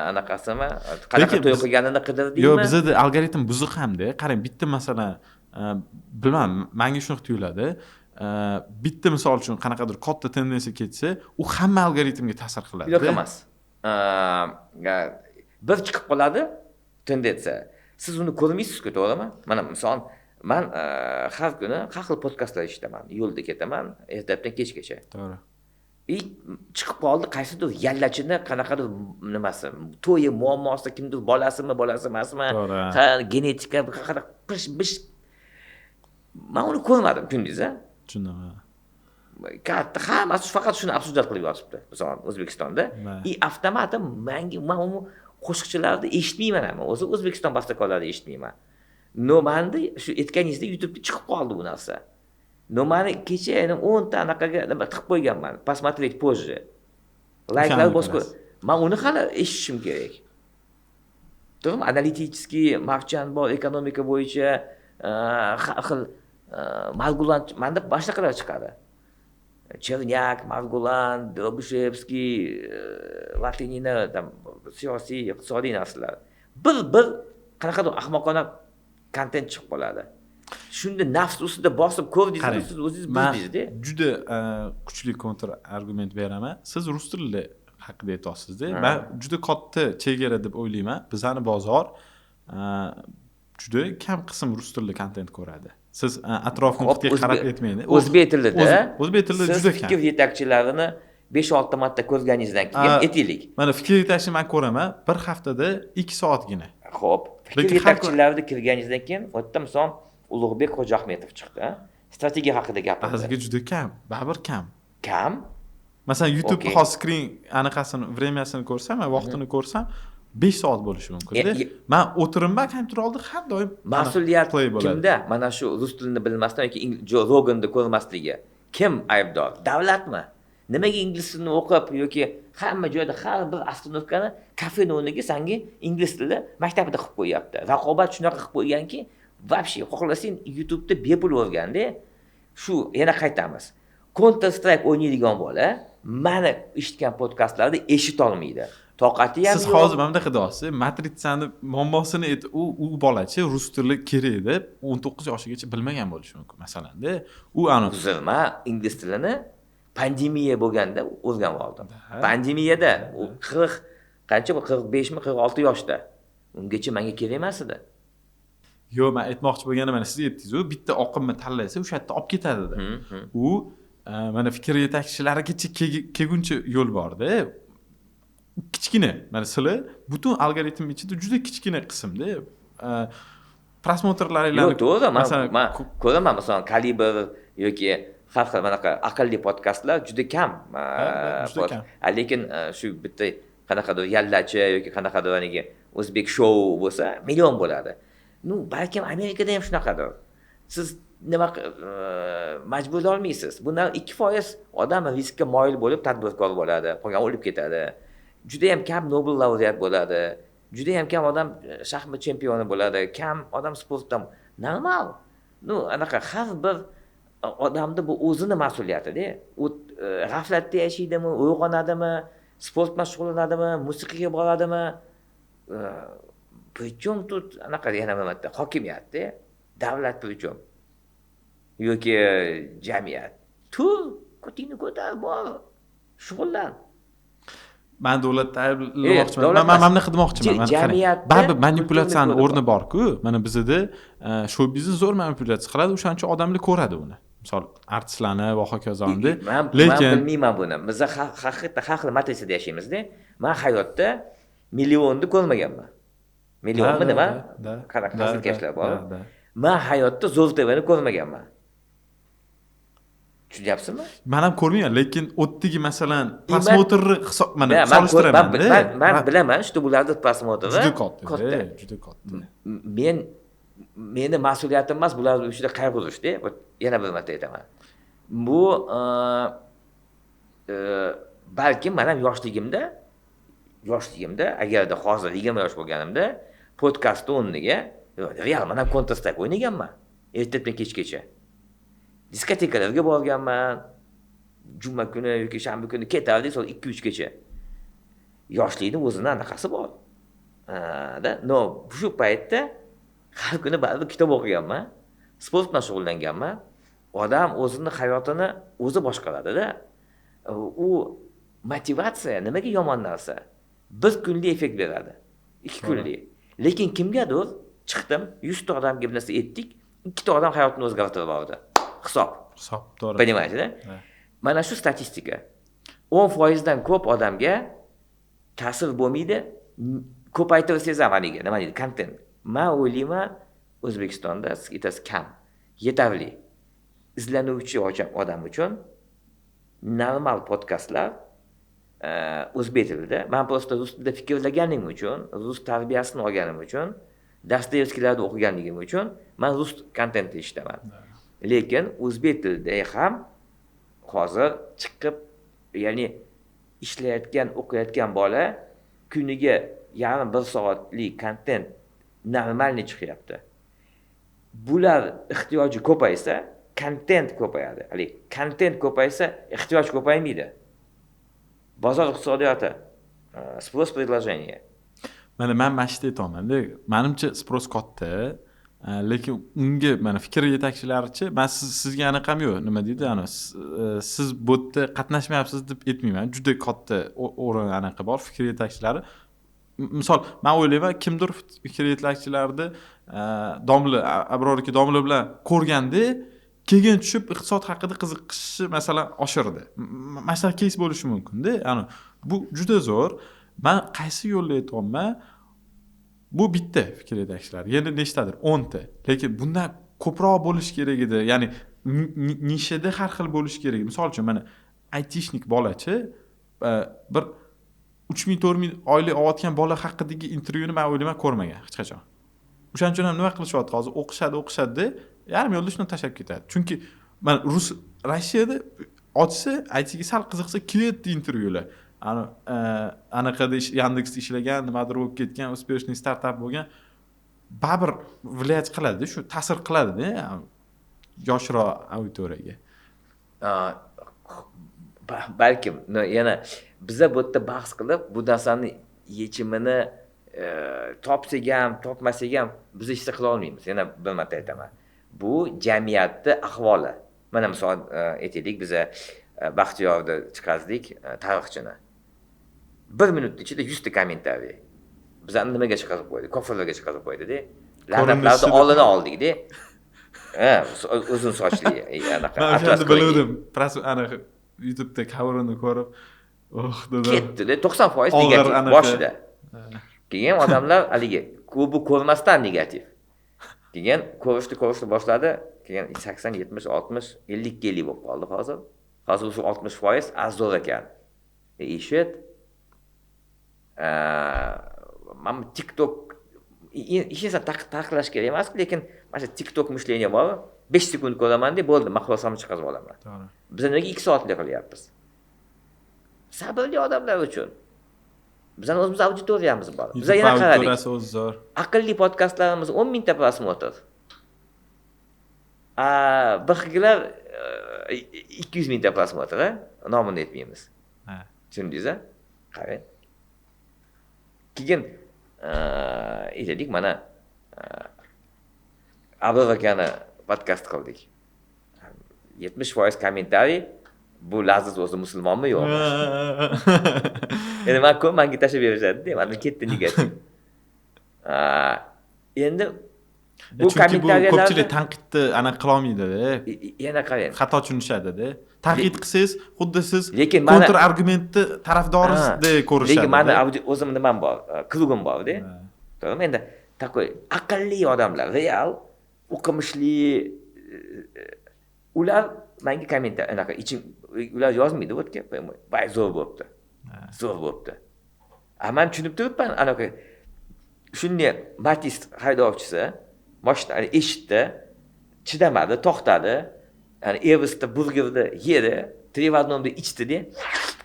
anaqasimi? Qanaqa to'y qilganini qidirdingmi? Yo'q, bizda algoritm buzuq hamda. Qarang, bitta masalan, bilmadim, menga shunaqa tuyuladi. Bitta misol uchun qanaqadir katta tendensiya ketsa, u hamma algoritmga ta'sir qiladi. Yo'q emas. Bir chiqib qoladi tendensiya. Siz uni ko'rmaysiz-ku, to'g'rimi? Mana misol, men har kuni har xil podkastlar eshitaman. Yo'lda ketaman, ertalabdan kechgacha. To'g'ri. Chiqib qoldi qaysidir yallachini qanaqadir nimasi, to'yi muammosi, kimdir bolasimi, bolasi emasmi, genetika, qanaqa pish. Men uni ko'rmadim, tushundingiz-a? Tushundim. Katta hammasi faqat shuni обсуждать qilib yotibdi, masalan, O'zbekistonda. И avtomatim menga men uni qo'shiqchilarni eshitmayman ham, o'zi O'zbekiston bastakorlarini eshitmayman. No menda shu aytganingizda YouTube'da chiqib qoldi bu narsa. No meni kecha yana 10 ta anaqaga nima tiqib qo'yganman, посмотреть позже. Layklar bosib, men uni hali eshitishim kerak. To'g'rimi? Analitический Marchan bor, ekonomika bo'yicha har xil Margulan, menda boshqalar chiqadi. Chernyak, Margulan, Drobushevskiy, Latinina, tam siyosiy, iqtisodiy narsalar. Bir qanaqadir ahmoqona kontent chiqib qoladi. Shunda nafs ustida bosib ko'rdingiz, siz o'zingiz bildingiz-da. Juda kuchli kontr argument beraman. Siz rus tili haqida aytasiz-da. Men juda katta chegara deb o'ylayman. Bizani bozor juda kam qism rus tilida kontent ko'radi. Siz atrof muhitga qarab aytmaydi. O'zbek tilida, o'zbek tilida juda kam. Fikr yetakchilarini 5-6 marta ko'rganingizdan keyin aytaylik. Mana fikr yetakchini men ko'raman, bir haftada 2 soatgina. Xo'p, fikr yetakchilarini kirganingizdan keyin, u yerda misol Ulug'bek Xo'jaahmetov chiqdi, strategiya haqida gapirdi. Bizga juda kam, baribir kam. Kam? Masalan, YouTube hozir screen anaqasini, времяsini ko'rsam, vaqtini ko'rsam, 5 soat bo'lishi mumkin-da. Man o'tiribman kompyuter oldida har doim. Mas'uliyat kimda? Mana shu rus tilini bilmasdan yoki Joe Roganni ko'rmasligi. Kim aybdor? Davlatmi? Nimaga ingliz tilini o'qib yoki hamma joyda har bir ostanovkani kafening o'rniga sanga ingliz tili maktabida qilib qo'yyapti. Raqobat shunaqa qilib qo'yganki, вообще xohlasang YouTube'da bepul o'rganda. Shu yana qaytamiz. Counter Strike o'ynaydigan bola mani eshitgan podkastlarda eshita olmaydi. Toqati ham yo'q. Siz hozir mana bunaqa deyapsiz, matritsani muammosini u bolachi rus tili kerak deb 19 yoshigacha bilmagan bo'lishi mumkin masalan-da. U ani uzr, men ingliz tilini pandemiya bo'lganda o'rganib oldim. Pandemiyada u 40 qancha bu 45 mi 46 yoshda. Ungacha menga kerak emas edi. Yo'q, men aytmoqchi bo'lganim mana siz aytdingiz-ku, bitta oqimni tanlasa o'sha yerda olib ketadi deb. U mana fikr yetakchilarigacha kelguncha yo'l borda. Kichkina, mana sizlar butun algoritm ichida juda kichkina qismda. Prosmotrlaringlarni yo'q, to'g'ri, men ko'raman, masalan, Kalibr yoki har xil manaqa aqlli podkastlar juda kam. Juda kam. Lekin shu bitta qanaqadir yallachi yoki qanaqadir haligi o'zbek shou bo'lsa, million bo'ladi. Ну, balkim Amerikada ham shunaqadir. Siz nima majburlay olmaysiz. Bundan 2% odam riskka moyil bo'lib tadbirkor bo'ladi, qolgan o'lib ketadi. Juda ham kam Nobel laureat bo'ladi. Juda ham kam odam shaxmat chempioni bo'ladi, kam odam sportdan. Normal. Ну, anaqa har bir odamda bu o'zini mas'uliyatida. U g'aflatda yashaydimi, uyg'onadimi, sport bilan shug'ullanadimi, musiqaga boradimi? Причем тут anaqa yana bir marta hokimiyatda, davlat причем yoki jamiyat. Tur, ko'tingni ko'tar, bor, shug'ullan. Men davlatni ayblamoqchiman. Men mana bunaqa demoqchiman. Baribir manipulyatsiyani o'rni bor-ku. Mana bizda shou biznes zo'r manipulyatsiya qiladi, o'shancha odamlar ko'radi uni. Misol artistlarni va hokazoni. Lekin men bilmayman buni. Biz haqiqatda har xil matritsada yashaymiz-da. Men hayotda millionni ko'rmaganman. Millionmi nima? Qanaqa hazilkashlar bor. Men hayotda Zo'r TVni ko'rmaganman. Tushunyapsizmi? Men ham ko'rmayman, lekin o'tdagi masalan prosmotrni hisob mana solishtiraman. Men bilaman, shu bularning prosmotri juda katta, juda katta. Meni mas'uliyatim emas bularning ichida qayg'urishda. Yana bir marta aytaman. Bu balkim men ham yoshligimda agarda hozir 20 yosh bo'lganimda podkastni o'rniga real men ham Counter Strike o'ynaganman. Ertadan kechgacha. Diskotekalarga borganman. Juma kuni yoki shanba kuni ketardik soat 2-3 gacha. Yoshlikning o'zini anaqasi bor. Da, no, shu paytda har kuni baribir kitob o'qiganman, sport bilan shug'ullanganman. Odam o'zini hayotini o'zi boshqaradida. U motivatsiya nimaga yomon narsa? Bir kunlik effekt beradi, 2 kunlik. Lekin kimgadir chiqdim, 100 ta odamga bir narsa aytdik, 2 ta odam hayotini o'zgartirib yubordi. Hisob. Hisob, to'g'ri. Понимаете, да? Mana shu statistika. 10% dan ko'p odamga ta'sir bo'lmaydi. Ko'paytirsangiz ham haligi, nima deydi, kontent. Men o'ylayman, O'zbekistonda siz kam, yetarli izlanuvchi odam uchun normal podkastlar o'zbek tilida. Men prosta rus tilida fikrlaganim uchun, rus tarbiyasini olganim uchun, Dostoyevskiylarni o'qiganligim uchun men rus kontentni eshitaman. Lekin o'zbek tilida ham hozir chiqib, ya'ni ishlayotgan, o'qiyotgan bola kuniga 0.5-1 soatlik kontent normalniy chiqyapti. Bular ehtiyoji ko'paysa, kontent ko'payadi. Hali kontent ko'paysa, ehtiyoj ko'paymaydi. Bozor iqtisodiyoti, спрос предложение. Mana men mana shuni aytaman-da. Menimcha спрос katta, lekin unga mana fikr yetakchilarichi, men sizga anaqam yo'q, nima deydi, ana siz bu yerda qatnashmayapsiz deb aytmayman. Juda katta o'rin anaqa bor fikr yetakchilari. Misol, men o'ylayman, kimdir fikr yetakchilarni domla Abror aka domla bilan ko'rganda keyin tushib iqtisod haqida qiziqishi masalan oshirdi. Mana shunaqa keys bo'lishi mumkin-da. Ana bu juda zo'r. Men qaysi yo'lda aytyapman? Bu bitta fikr yetakchilar. Yana nechtadir? 10 ta. Lekin bundan ko'proq bo'lishi kerak edi. Ya'ni nishada har xil bo'lishi kerak. Misol uchun mana айтишник bolachi bir 3000 4000 oylik olayotgan bola haqidagi intervyuni man o'ylayman ko'rmagan hech qachon. O'shaning uchun ham nima qilishyapti hozir? O'qishadi, o'qishadi, yarim yo'lda shuni tashlab ketadi. Chunki mana Rossiyada ochsa, ITga sal qiziqsa ketdi intervyular. Ana anaqada Yandeksda ishlagan, nimadir bo'lib ketgan, успешный startap bo'lgan, baribir влиять qiladi, shu ta'sir qiladi-da yoshroq auditoriyaga. Balkim yana biza bu yerda bahs qilib, bu narsani yechimini topsak ham, topmasak ham biz hech narsa qila olmaymiz. Yana bir marta aytaman. Bu jamiyatni ahvoli. Mana misol aytaylik, biza Baxtiyorni chiqardik, tarixchini. 1 minut ichida 100 ta kommentariy. Bizani nimaga chiqarib qo'ydi? Kofirlarga chiqarib qo'ydi-da. La'natlarni oldini oldik-da. Ha, uzun sochli anaqa. Men o'shanda biluvdim. Anaqa YouTube'da coverini ko'rib, oh dedim. Ketdi-da, 90% negativ boshida. Keyin odamlar haligi ko'pi ko'rmasdan negativ. Keyin ko'rishni boshladi. Keyin 80, 70, 60, 50 ga 50 bo'lib qoldi hozir. Hozir shu 60% azor ekan. Eshit. Mana TikTok hech narsa taqiqlash kerak emas, lekin mana shu TikTok мышление bor. 5 sekund ko'raman deb bo'ldi, men xulosamni chiqarib olaman. To'g'ri. Biz nimaga 2 soatlik qilyapmiz? Sabrli odamlar uchun. Bizning o'zimiz auditoriyamiz bor. Biz yana qaradik. Zo'r. Aqlli podkastlarimiz 10 mingta просмотр. Bir xillar 200 mingta просмотр, nomini aytmaymiz. Ha. Tushundingiz-a? Qarang. Keyin aytaylik, mana Abror akani podkast qildik. 70% kommentariy bu Laziz o'zi musulmonmi yo'qmi? Endi men ko'p menga tashlab berishadi-da, mana ketdi negativ. Endi bu kommentariyalarni ko'pchilik tanqidni anaqa qila olmaydi-da. Yana qarang. Xato tushunishadi-da. Tanqid qilsangiz, xuddi siz kontra argumentni tarafdorisidek ko'rishadi. Lekin meni o'zim nimam bor, klubim bor-da. To'g'rimi? Endi takoy aqlli odamlar, real o'qimishli ular menga kommentariy anaqa ichim ular yozmaydi, o'tga voy zo'r bo'pti. Zo'r bo'pti. Men tushunib turibman, anaqa shunday Matiz haydovchisi mashina eshitdi, chidamadi, to'xtadi. Ya'ni Evosda burgerni yedi, 3 в 1 ichdi-da,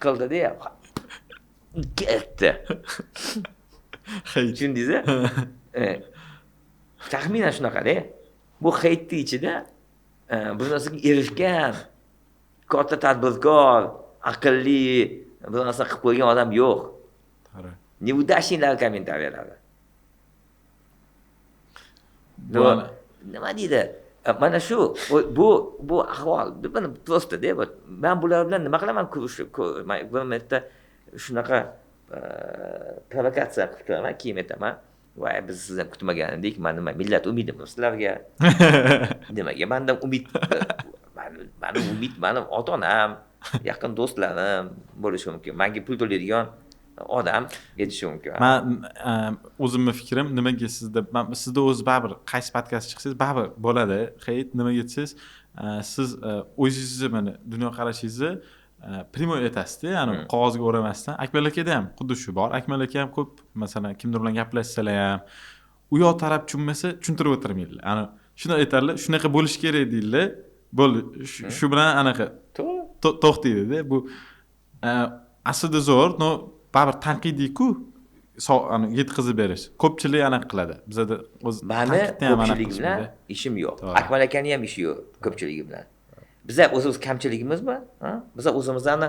qildi-da, ketdi. Tushundingiz-a? Taxminan shunaqa-da. Bu heytning ichida bir narsaga erishgan, katta tadbirkor, aqlli, bir narsa qilib qo'ygan odam yo'q. To'g'ri. Неудачник lar kommentariyalari. Nima deydi? Mana shu bu ahvol, mana prosta-da, men bular bilan nima qilaman ko'rishib, bir marta shunaqa provokatsiya qilib ko'raman, keyin aytaman, voy biz sizdan kutmagan edik, men nima millat umidimiz sizlarga. Nimaga mendan umid, meni umid, meni ota-onam, yaqin do'stlarim bo'lishi mumkin. Menga pul to'laydigan odam yetishi mumkin. Men o'zimni fikrim, nimaga sizda, sizda o'zi baribir qaysi podkast chiqsangiz baribir bo'ladi. Heyt, nimaga desangiz, siz o'zingizni mana dunyoqarashingizni primoy aytasizda, ya'ni qog'ozga o'ramasdan. Akmal akada ham xuddi shu bor. Akmal aka ham ko'p, masalan, kimdir bilan gaplashsalar ham u yoq taraf tushunmasa tushuntirib o'tirmaydilar. Ya'ni shuni aytadilar, shunaqa bo'lishi kerak deydilar. Bo'ldi, shu bilan anaqa to'xtaydi-da. Bu aslida zo'r, no baribir tanqidiyku yetkazib berish. Ko'pchilik anaqa qiladi. Bizada o'z mani ko'pchilik bilan ishim yo'q. Akmal akaning ham ishi yo'q ko'pchiligi bilan. Biza o'zimiz kamchiligimizmi? Ha? Biza o'zimizni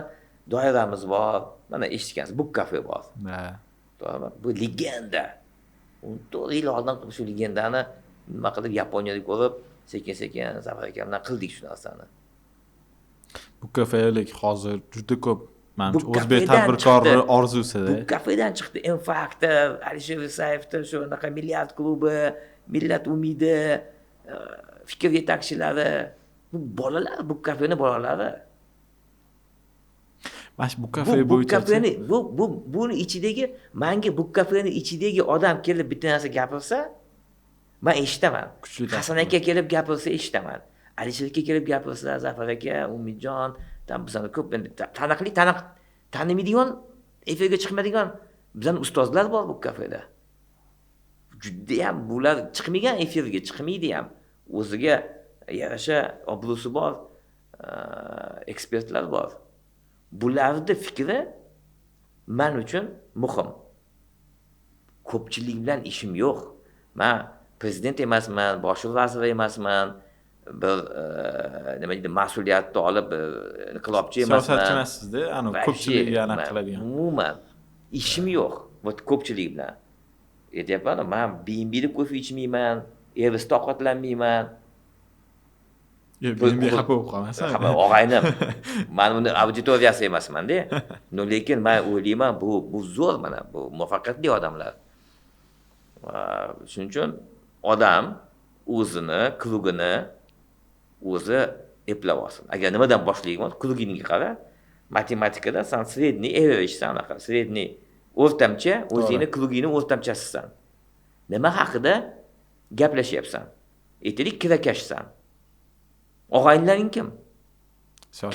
doiramiz bor. Mana eshitgansiz, Book Cafe bor. Ha. To'g'rimi? Bu legenda. 14 yil oldin shu legendani nima qilib Yaponiyada ko'rib, sekin-sekin Zafar aka bilan qildik shu narsani. Book Cafe'lik hozir juda ko'p manimcha o'zbek tadbirkori orzusida. Bu kafedan chiqdi. M-Factor, Alisher Isayevda shu anaqa Milliard klubi, Millat umidi, fikr yetakchilari, bu bolalar, bu kafeni bolalari. Mana shu bu kafe bo'yicha kafeni, bu buni ichidagi menga bu kafeni ichidagi odam kelib bitta narsa gapirsa, men eshitaman. Hasan aka kelib gapirsa eshitaman. Alisher aka kelib gapirsa, Zafar aka, Umidjon, tam bizani ko'p endi taniqli tanimaydigan Efirga chiqmaydigan bizning ustozlar bor bu kafeda. Judayam bular chiqmagan, efirga chiqmaydi ham. O'ziga yarasha obro'si bor, ekspertlar bor. Bularning fikri men uchun muhim. Ko'pchilik bilan ishim yo'q. Men prezident emasman, bosh vazir emasman, bir nima deydi, mas'uliyatni olib inqilobchi emasman. Siyosatchi emassiz-da, ana ko'pchilikka anaqa qiladigan. Umuman ishim yo'q. Вот ko'pchilik bilan. Aytyapman, men B&B'da kofe ichmayman, Everestda ovqatlanmayman. B&B xafa bo'lib qolmasin. Xafa og'aynim. Men uni auditoriyasi emasman-da. No, lekin men o'ylayman, bu zo'r, mana bu muvaffaqiyatli odamlar. Shuning uchun odam o'zini klubini o'zi eplab olsin. Agar nimadan boshlayman, klubingga qara. Matematikada san sredniy average san, anaqa sredniy o'rtamcha, o'zingni klubingni o'rtamchasisan. Nima haqida gaplashyapsan? Aytaylik, kirakashsan. Og'aynilaring kim?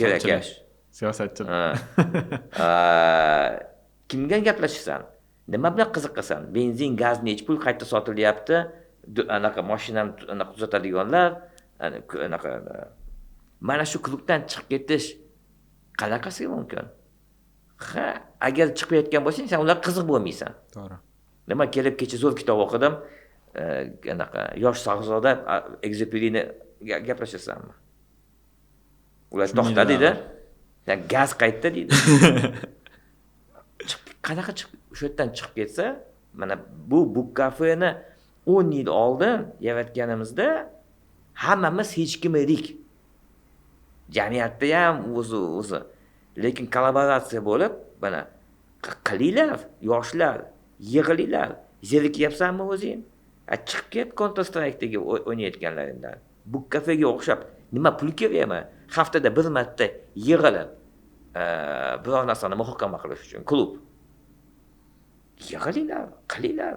Kirakash. Siyosatchi. Kimga gaplashasan? Nima bilan qiziqasan? Benzin, gaz necha pul, qayerda sotilyapti? Anaqa mashinani anaqa tuzatadiganlar, anaqa mana shu klubdan chiqib ketish qanaqasiga mumkin? Ha, agar chiqmayotgan bo'lsang, sen ular qiziq bo'lmaysan. To'g'ri. Nima kelib kecha zo'r kitob o'qidim, anaqa yosh shahzoda Egzeperini gaplashasanmi? Ular to'xta deydi. Gaz qaytdi deydi. Qanaqa chiqib, o'sha yerdan chiqib ketsa, mana bu kafeni 10 yil oldin yaratganimizda hammamiz hech kim edik. Jamiyatda ham o'zi. Lekin kollaboratsiya bo'lib, mana qilinglar, yoshlar, yig'ilinglar. Zerikyapsanmi o'zing? Chiqib ket Counter Strike'dagi o'ynayotganlaringdan. Bu kafega o'xshab nima pul kerakmi? Haftada bir marta yig'ilib, biror narsani muhokama qilish uchun klub. Yig'ilinglar, qilinglar.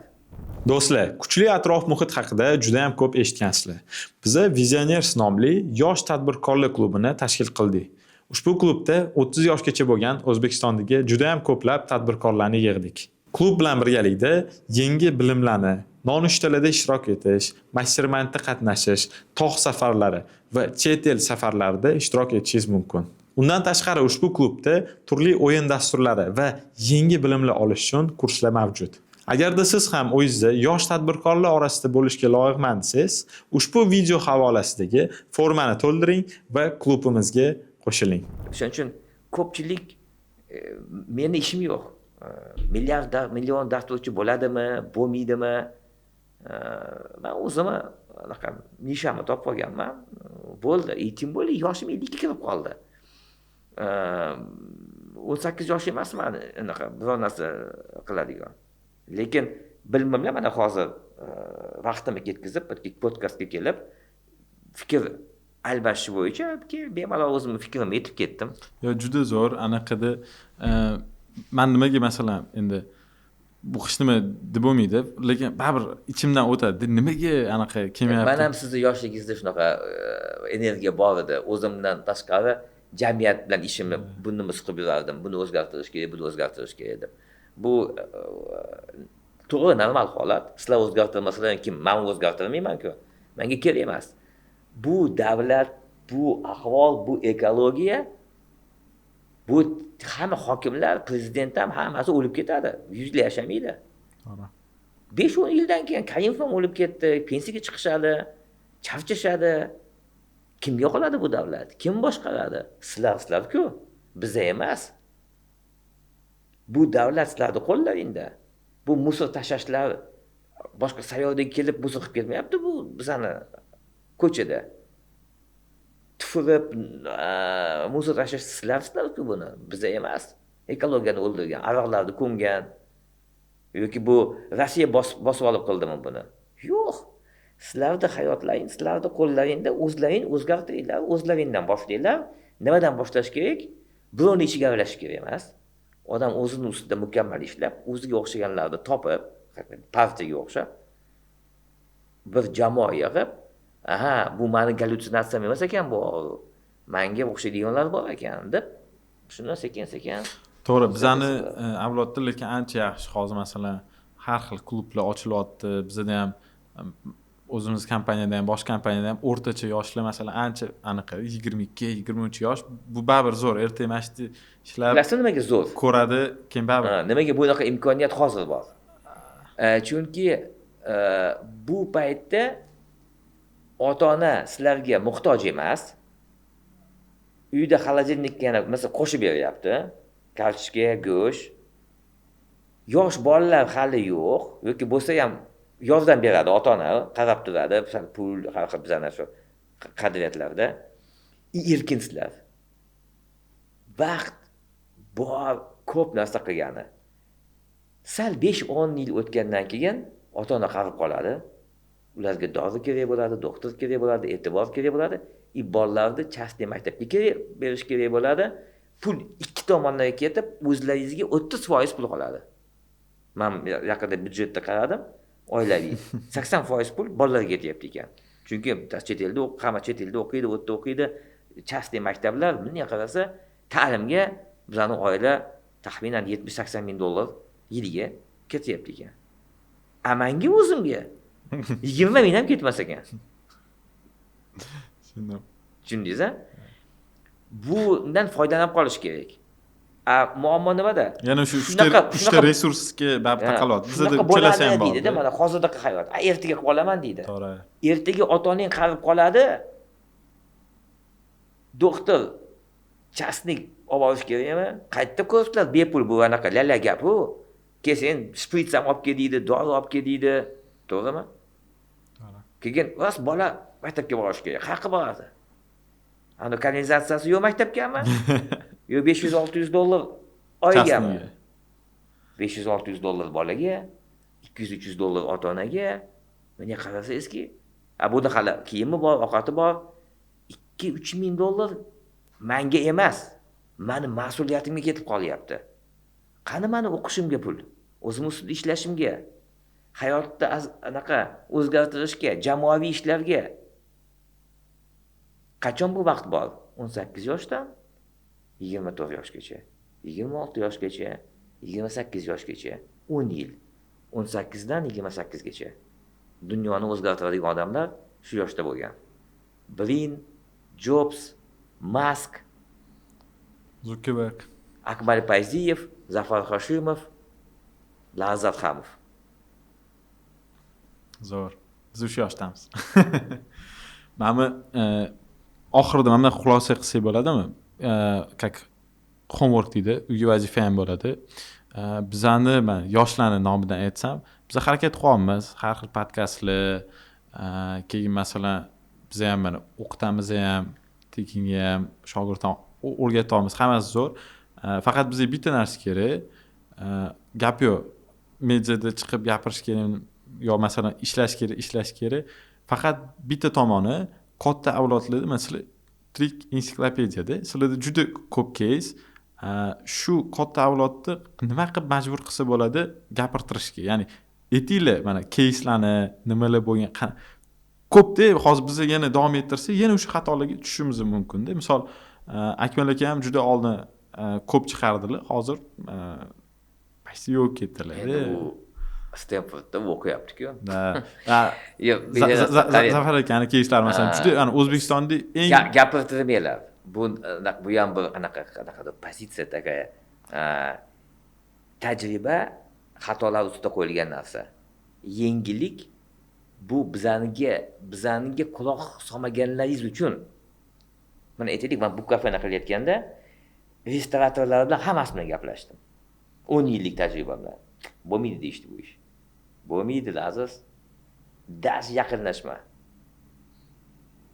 Do'stlar, kuchli atrof-muhit haqida juda ham ko'p eshitgansizlar. Biz Visioners nomli yosh tadbirkorlar klubini tashkil qildik. Ushbu klubda 30 yoshgacha bo'lgan O'zbekistondagi juda ham ko'plab tadbirkorlarni yig'dik. Klub bilan birgalikda yangi bilimlarni, nonushtalarda ishtirok etish, mastermindda qatnashish, tog' safarlari va chet el safarlarida ishtirok etishingiz mumkin. Undan tashqari ushbu klubda turli o'yin dasturlari va yangi bilimlar olish uchun kurslar mavjud. Agarda siz ham o'zingizni yosh tadbirkorlar orasida bo'lishga loyiqman desangiz, ushbu video havolasidagi formani to'ldiring va klubimizga qo'shiling. Shuning uchun ko'pchilik meni ishim yo'q. Milliard, million dasturchi bo'ladimi, bo'lmaydimi? Men o'zimni anaqa nishamni topib olganman. Bo'ldi. Тем более yoshim 50 ga kirib qoldi. 18 yosh emasman, anaqa biror narsa qiladigan. Lekin bilimimlar mana hozir vaqtimni ketkazib, podkastga kelib fikr almashish bo'yicha bemalol o'zimni fikrimni aytib ketdim. Yo, juda zo'r. Anaqada man nimaga masalan endi bu hech nima deb bo'lmaydi, lekin baribir ichimdan o'tadi. Nimaga anaqa kelmayapti? Men ham sizni yoshligingizda shunaqa energiya bor edi. O'zimdan tashqari jamiyat bilan ishimni burnimni siqib yurardim. Buni o'zgartirish kerak, buni o'zgartirish kerak deb. Bu to'g'ri, normal holat. Sizlar o'zgartirmasalar kim? Men o'zgartirmayman-ku. Menga kerak emas. Bu davlat, bu ahvol, bu ekologiya, bu hamma hokimlar, prezident ham hammasi o'lib ketadi. 100 yil yashamaydi. To'g'ri. 5-10 yildan keyin Karimov ham o'lib ketdi, pensiyaga chiqishadi, charchashadi. Kimga qoladi bu davlat? Kim boshqaradi? Sizlar-ku, biza emas. Bu davlat sizlarning qo'llaringda. Bu musor tashlashlar boshqa sayyoradan kelib musor qilib ketmayapti bu bizani ko'chada. Tufurib, musor tashlash sizlar-ku buni, biza emas. Ekologiyani o'ldirgan, aroqlarni ko'mgan yoki bu Rossiya bosib olib qildimi buni? Yo'q. Sizlarning hayotlaring, sizlarning qo'llaringda, o'zlaring o'zgartiringlar, o'zlaringdan boshlanglar. Nimadan boshlash kerak? Birovni ichiga aralashish kerak emas. Odam o'zini ustida mukammal ishlab, o'ziga o'xshaganlarni topib, partiyaga o'xshab bir jamoa yig'ib, aha, bu meni gallyutsinatsiyam emas ekan bu, menga o'xshaydiganlar bor ekan deb shuni sekin-sekin. To'g'ri, bizani avlodda lekin ancha yaxshi hozir, masalan, har xil klublar ochilyapti. Bizada ham, o'zimiz kompaniyada ham, boshqa kompaniyada ham o'rtacha yoshlar, masalan, ancha anaqa 22, 23 yosh. Bu baribir zo'r, ertaga mana shu yerda ishlab Bilasizmi, nimaga zo'r? ko'radi keyin baribir. Ha, nimaga bunaqa imkoniyat hozir bor? Chunki bu paytda ota ona sizlarga muhtoj emas. Uyda холодильник ka yana masalan qo'shib beryapti, kartoshka, go'sht. Yosh bolalar hali yo'q yoki bo'lsa ham yordam beradi ota ona, qarab turadi, sal pul, har xil bizani shu qadriyatlarda. И erkinsizlar, vaqt bor ko'p narsa qilgani. Sal 5-10 yil o'tgandan keyin ota ona qarib qoladi, ularga dori kerak bo'ladi, doktor kerak bo'ladi, e'tibor kerak bo'ladi и bolalarni частный maktabga kerak berish kerak bo'ladi. Pul ikki tomondan ketib, o'zlaringizga 30% pul qoladi. Man yaqinda byudjetda qaradim, oilaviy 80% pul bolalarga ketyapti ekan, chunki chet elda hamma chet elda o'qiydi, u yerda o'qiydi, частный maktablar. Bunday qarasa, ta'limga bizani oila taxminan 70-80 ming dollar yiliga ketyapti ekan. A manga, o'zimga 20 ming ham ketmas ekan. Tushundim. Tushundingiz a? Bundan foydalanib qolish kerak. A muammo nimada? Yana shu uchta uchta resursga baribir taqalyapti bizada. Shunaqa Uchalasi ham bo'ladi bor. deydida. Mana hozirdaqa hayot, a ertaga qilib olaman deydi. Ertaga ota onang qarib qoladi, doktor частник olib borish kerakmi? Qayerda ko'ribsizlar bepul? Bu anaqa lala gap u. Kel, sen shprits ham olib kel deydi, dori olib kel deydi, to'g'rimi? To'g'ri. Keyin rost bola maktabga borishi kerak, qayerga boradi? Ani kanalizatsiyasi yo'q maktabgami yo 500-600 dollar oyigami? Частный ga. 500-600 dollar bolaga, 200-300 dollar ota onaga. Bunga qarasangizki, a bunda hali kiyimi bor, ovqati bor, 2-3 ming dollar manga emas, mani mas'uliyatimga ketib qolyapti. Qani mani o'qishimga pul, o'zim ustida ishlashimga, hayotda anaqa o'zgartirishga, jamoaviy ishlarga qachon bu vaqt bor? 18 yoshdan 24 yoshgacha, 26 yoshgacha, 28 yoshgacha, 10 yil. 18 dan 28 gacha dunyoni o'zgartiradigan odamlar shu yoshda bo'lgan: Brin, Jobs, Mask, Zuckerberg. Akmal Fayziyev, Zafar Hoshimov, Lazzat Hamov. Zo'r, biz o'sha yoshdamiz. Mana bu oxirida mana bunaqa xulosa qilsak bo'ladimi? Как homework deydi, uyga vazifa ham bo'ladi. Bizani, man yoshlarni nomidan aytsam, biza harakat qilyapmiz, har xil podkastlar, keyin masalan biza ham mana o'qitamiz ham, tekinga ham shogird o'rgatyapmiz, hammasi zo'r. Faqat bizga bitta narsa kerak. Gap yo'q, mediada chiqib gapirish kerak yo masalan ishlash kerak, ishlash kerak. Faqat bitta tomoni, katta avlodlarda, masalan, tirik ensiklopediyada sizlarda juda ko'p кейс. Shu katta avlodni nima qilib majbur qilsa bo'ladi gapirtirishga? Ya'ni aytinglar, mana кейс larni, nimalar bo'lgan ko'pda. Hozir biz yana davom ettirsak, yana o'sha xatolarga tushishimiz mumkinda. Misol, Akmal aka ham juda oldin ko'p chiqardilar, hozir почти yo'q ketdilar. Endi u Stenfordda o'qiyaptiku. Да. Yo'q. Zafar akani кейс lari, masalan, juda, yani O'zbekistonda eng Gapirtirmanglar. Bu ham bir anaqa, qanaqadir pozitsiya такая. Tajriba xatolar ustida qo'yilgan narsa. Yengillik bu bizaniga quloq solmaganlaringiz uchun. Mana aytaylik, man bu kafeni qilayotganda restoratorlar bilan hammasi bilan gaplashdim, 10 yillik tajriba bilan. Bo'lmaydi deyishdi, bu ish bo'lmaydi, Laziz, даже yaqinlashma,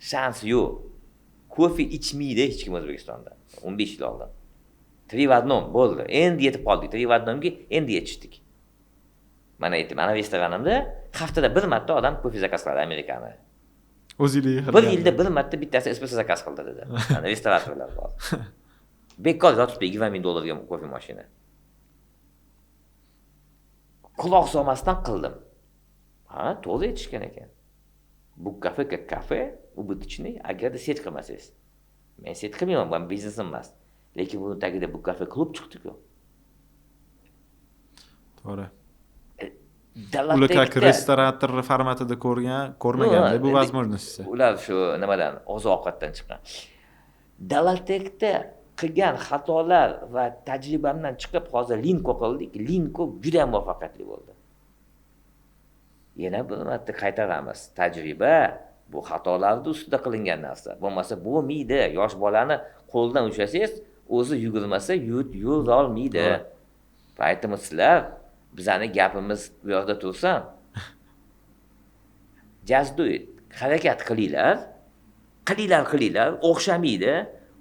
shans yo'q, kofe ichmaydi hech kim O'zbekistonda 15 yil oldin. Три в одном bo'ldi, endi yetib qoldik, три в одном ga endi yetishdik. Mana aytdim, mana restoranimda haftada bir marta odam kofe заказ qiladi, amerikani. O'zinglar. Bir yilda bir marta bittasi espresso заказ qildi dedi. Mana restoratorlar bor, bekor yotibdi 20 ming dollarga kofe mashina. Quloq solmasdan qildim. Ha, to'g'ri aytishgan ekan, bu kafe как kafe убыточный, agarda сеть qilmasangiz. Men сеть qilmayman, bu biznesim emas, lekin buni tagida bu kafe klub chiqdiku. To'g'ri. Ular как restorator formatida ko'rmaganda bu возможности. Ular shu nimadan, oziq ovqatdan chiqqan. Dalatekda qilgan xatolar va tajribamdan chiqib hozir Linko qildik. Linko juda ham muvaffaqiyatli bo'ldi. Yana bir marta qaytaramiz. Tajriba bu xatolarning ustida qilingan narsa. Bo'lmasa bo'lmaydi. Yosh bolani qo'ldan ushlasangiz, o'zi yugurmasa yura olmaydi. Paytimiz sizlar bizani gapimiz bu yoqda tursin. Just do it. Harakat qilinglar. Qilinglar, o'xshamaydi.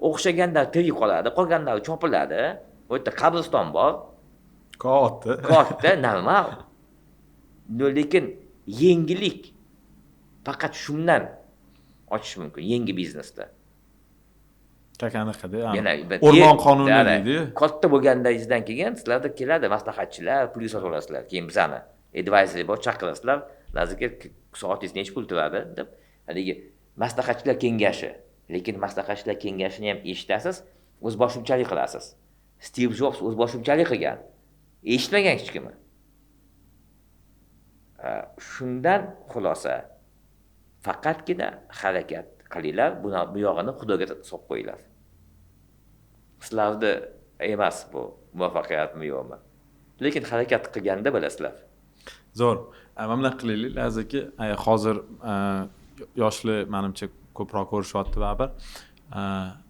O'xshaganlar tirik qoladi, qolganlar chopiladi. U yerda qabriston bor. Katta. Katta, normal. Lekin yengillik faqat shundan ochish mumkin yangi biznesda. Qanaqada? O'rmon qonuni deydi. Katta bo'lganingizdan keyin sizlarda keladi maslahatchilar, pul sotib olasizlar. Keyin bizani advisory bor, chaqirasizlar. Laziki soatingiz necha pul turadi deb haligi maslahatchilar kengashi. Lekin maslahatchilar kengashini ham eshitasiz, o'zboshimchalik qilasiz. Steve Jobs o'zboshimchalik qilgan. Eshitmagan hech kim. Shundan xulosa, faqatgina harakat qilinglar, bu yog'ini Xudoga solib qo'yinglar. Sizlarda emas bu muvaffaqiyatmi yo'qmi. Lekin harakat qilganda bilasizlar. Zo'r. Mana bunday qilaylik, Laziki, hozir yoshlar menimcha ko'proq ko'rishyapti baribir.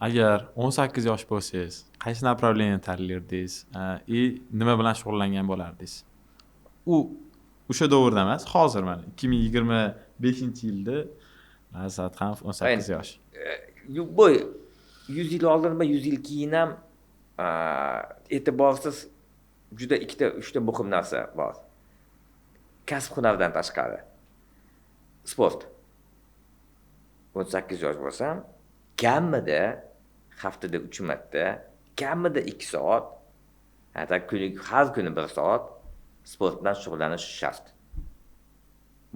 Agar 18 yosh bo'lsangiz, qaysi направление tanlardingiz и nima bilan shug'ullangan bo'lardingiz? U o'sha davrda emas, hozir mana 2025-yilda Lazzat Adhamov 18 yosh. Любой 100 yil oldin va 100 yil keyin ham e'tiborsiz juda ikkita, uchta muhim narsa bor. Kasb hunardan tashqari. Sport. 18 yosh bo'lsam, kamida haftada 3 marta, kamida 2 soat, hatto kunlik har kuni 1 soat sport bilan shug'ullanish shart.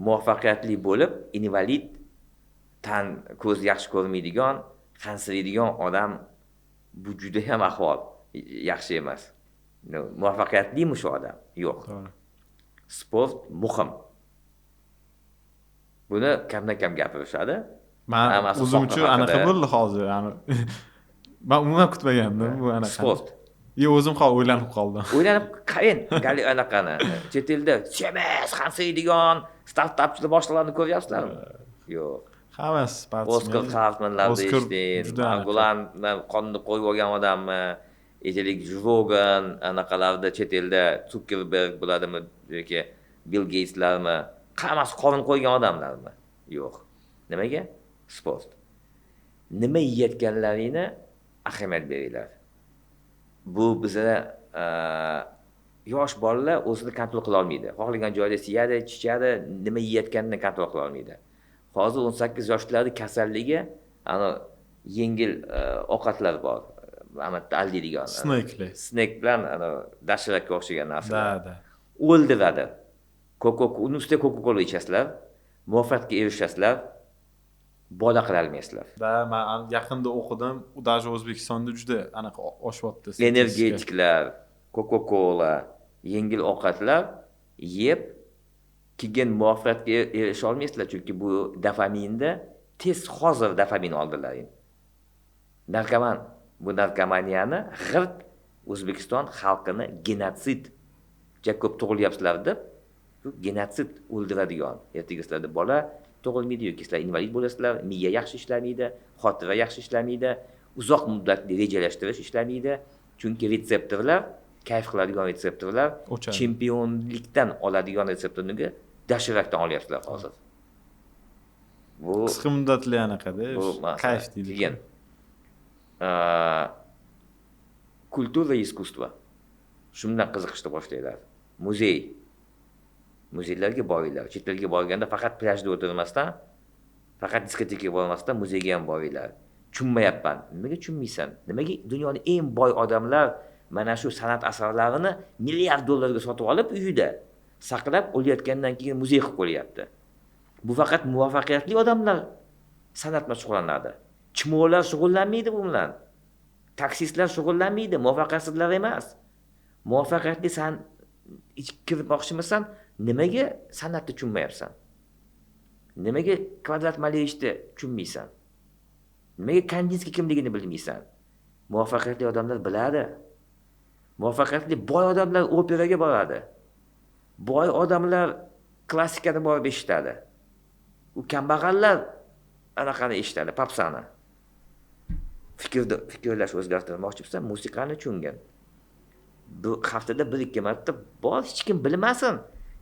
Muvaffaqiyatli bo'lib, invalid, tan ko'z yaxshi ko'rmaydigan, qansiraydigan odam bu juda ham ahvol yaxshi emas. Muvaffaqiyatlimi shu odam? Yo'q. Sport muhim. Buni kamdan-kam gapirishadi. Men o'zim uchun anaqa bo'ldi hozir, ya'ni men umuman kutmagandim bu anaqa. Sport. O'zim hozir o'ylanib qoldim. O'ylanib qayin, gali anaqani. Chet elda semiz, qansiraydigan startapchilar boshliqlarni ko'ryapsizlarmi? Yo'q. Hammasi sportsmen. Oskar Kaufmanlarni eshiting, Margulandan qonni qo'yib olgan odammi, aytaylik Rogan anaqalarda chet elda Zuckerberg bo'ladimi yoki Bill Gateslarmi, hammasi qon qo'ygan odamlarmi? Yo'q. Nimaga? Sport. Nima yeyotganlaringni ahamiyat beringlar. Bu bizda yosh bolalar o'zini kontrol qila olmaydi. Xohlagan joyda siyadi, ichadi, nima yeyotganini kontrol qila olmaydi. Hozir 18 yoshlarning kasalligi, ana yengil ovqatlar bor. Amatda aldiydigan. Snacklar. Snack bilan ana dashirakka o'xshagan narsalar. Da, da. O'ldiradi. Uni ustiga Coca-Cola ichasizlar, muvaffaqiyatga erishasizlar, bola qila olmaysizlar. Da, men yaqinda o'qidim, u даже O'zbekistonda juda anaqa oshyapti. Energetiklar, Coca-Cola, yengil ovqatlar yeb keyin muvaffaqiyatga erisha olmaysizlar, chunki bu dopaminda tez hozir dopamin oldilar. Narkoman, bu narkomaniyani g'irt O'zbekiston xalqini genotsid, juda ko'p tug'ilyapsizlar deb, bu genotsid o'ldiradigan. Ertaga sizlarda bola tug'ilmaydi yoki sizlar invalid bo'lasizlar, miya yaxshi ishlamaydi, xotira yaxshi ishlamaydi, uzoq muddatli rejalashtirish ishlamaydi, chunki retseptorlar, kayf qiladigan retseptorlar, chempionlikdan oladigan retseptorni dashirakdan olyapsizlar hozir. Bu qisqa muddatli anaqada, kayf deydi. Keyin kultura va iskusство. Shundan qiziqishni boshlaydilar. Muzey. Muzeylarga boringlar. Chet elga borganda faqat plyajda o'tirmasdan, faqat diskotekaga bormasdan muzeyga ham boringlar. Tushunmayapman. Nimaga tushunmaysan? Nimaga dunyoning eng boy odamlar mana shu san'at asarlarini milliard dollarga sotib olib uyida saqlab o'layotgandan keyin muzey qilib qo'yapti. Bu faqat muvaffaqiyatli odamlar san'at bilan shug'ullanadi. Chimolar shug'ullanmaydi bu bilan. Taksistlar shug'ullanmaydi, muvaffaqiyatsizlar emas. Muvaffaqiyatli Kirmoqchimisan, nimaga san'atni tushunmayapsan? Nimaga Kvadrat Malevichni tushunmaysan? Nimaga Kandinskiy kimligini bilmaysan? Muvaffaqiyatli odamlar biladi. Muvaffaqiyatli boy odamlar operaga boradi. Boy odamlar klassikani borib eshitadi. U kambag'allar anaqani eshitadi, попса ni. Fikrlash o'zgartirmoqchi bo'lsan, musiqani tushungin. Bu haftada 1-2 marta bor, hech kim bilmasin.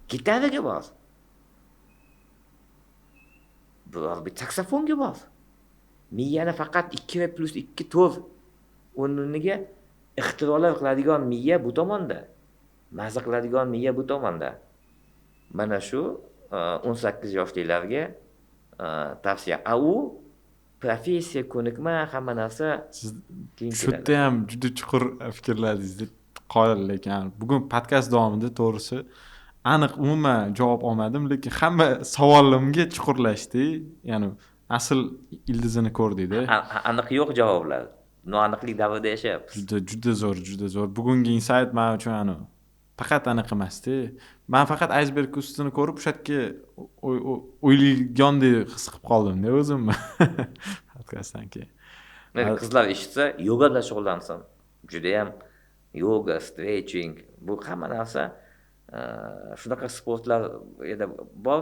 Gitaraga bor. Biror bir saksofonga bor. Miyani faqat 2 + 2 4 o'rniga ixtirolar qiladigan miya bu tomonda. Maza qiladigan miya bu tomonda. Mana shu 18 yoshlilarga tavsiya. A u professiya, ko'nikma, hamma narsa Siz keyin shu keladi. yerda ham juda chuqur fikrladingiz, qoyil, lekin bugun podkast davomida, to'g'risi, aniq umuman javob olmadim, lekin hamma savolimga chuqurlashdik, ya'ni asl ildizini ko'rdikda. Aniq yo'q javoblar. Noaniqlik davrida yashayapmiz. Juda, juda zo'r, juda zo'r. Bugungi инсайт man uchun anavi faqat anaqa emasda, man faqat aysberg ustini ko'rib, o'sha yerga o'ylagandek his qilib qoldimda o'zimni podkastdan keyin. Mana qizlar eshitsa, yoga bilan shug'ullansin. Judayam yoga, stretching, bu hamma narsa, shunaqa sportlar yana bor,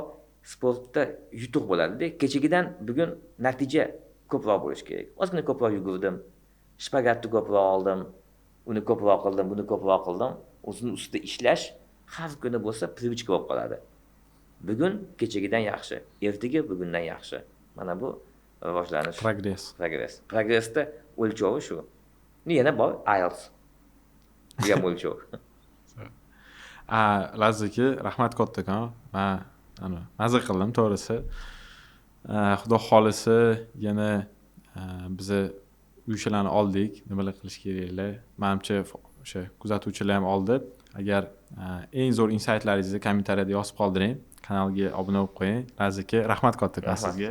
sportda yutuq bo'ladida. Kechagidan bugun natija ko'proq bo'lishi kerak. Ozgina ko'proq yugurdim, shpagatni ko'proq oldim, uni ko'proq qildim, buni ko'proq qildim. O'zini ustida ishlash har kuni bo'lsa, привычка bo'lib qoladi. Bugun kechagidan yaxshi, ertaga bugundan yaxshi. Mana bu rivojlanish. Progress. Progress. Progressda o'lchovi shu. Yana bor IELTS. Bu ham o'lchov. Laziz aka, rahmat kattakon. Man ana maza qildim, to'g'risi. Xudo xohlasa, yana biza uyushalarni oldik, nimalar qilish keraklar. Manimcha, o'sha kuzatuvchilar ham oldi. Agar eng zo'r инсайт laringizni kommentariyada yozib qoldiring, kanalga obuna bo'lib qo'ying. Laziz aka, rahmat kattakon Rahmat. sizga.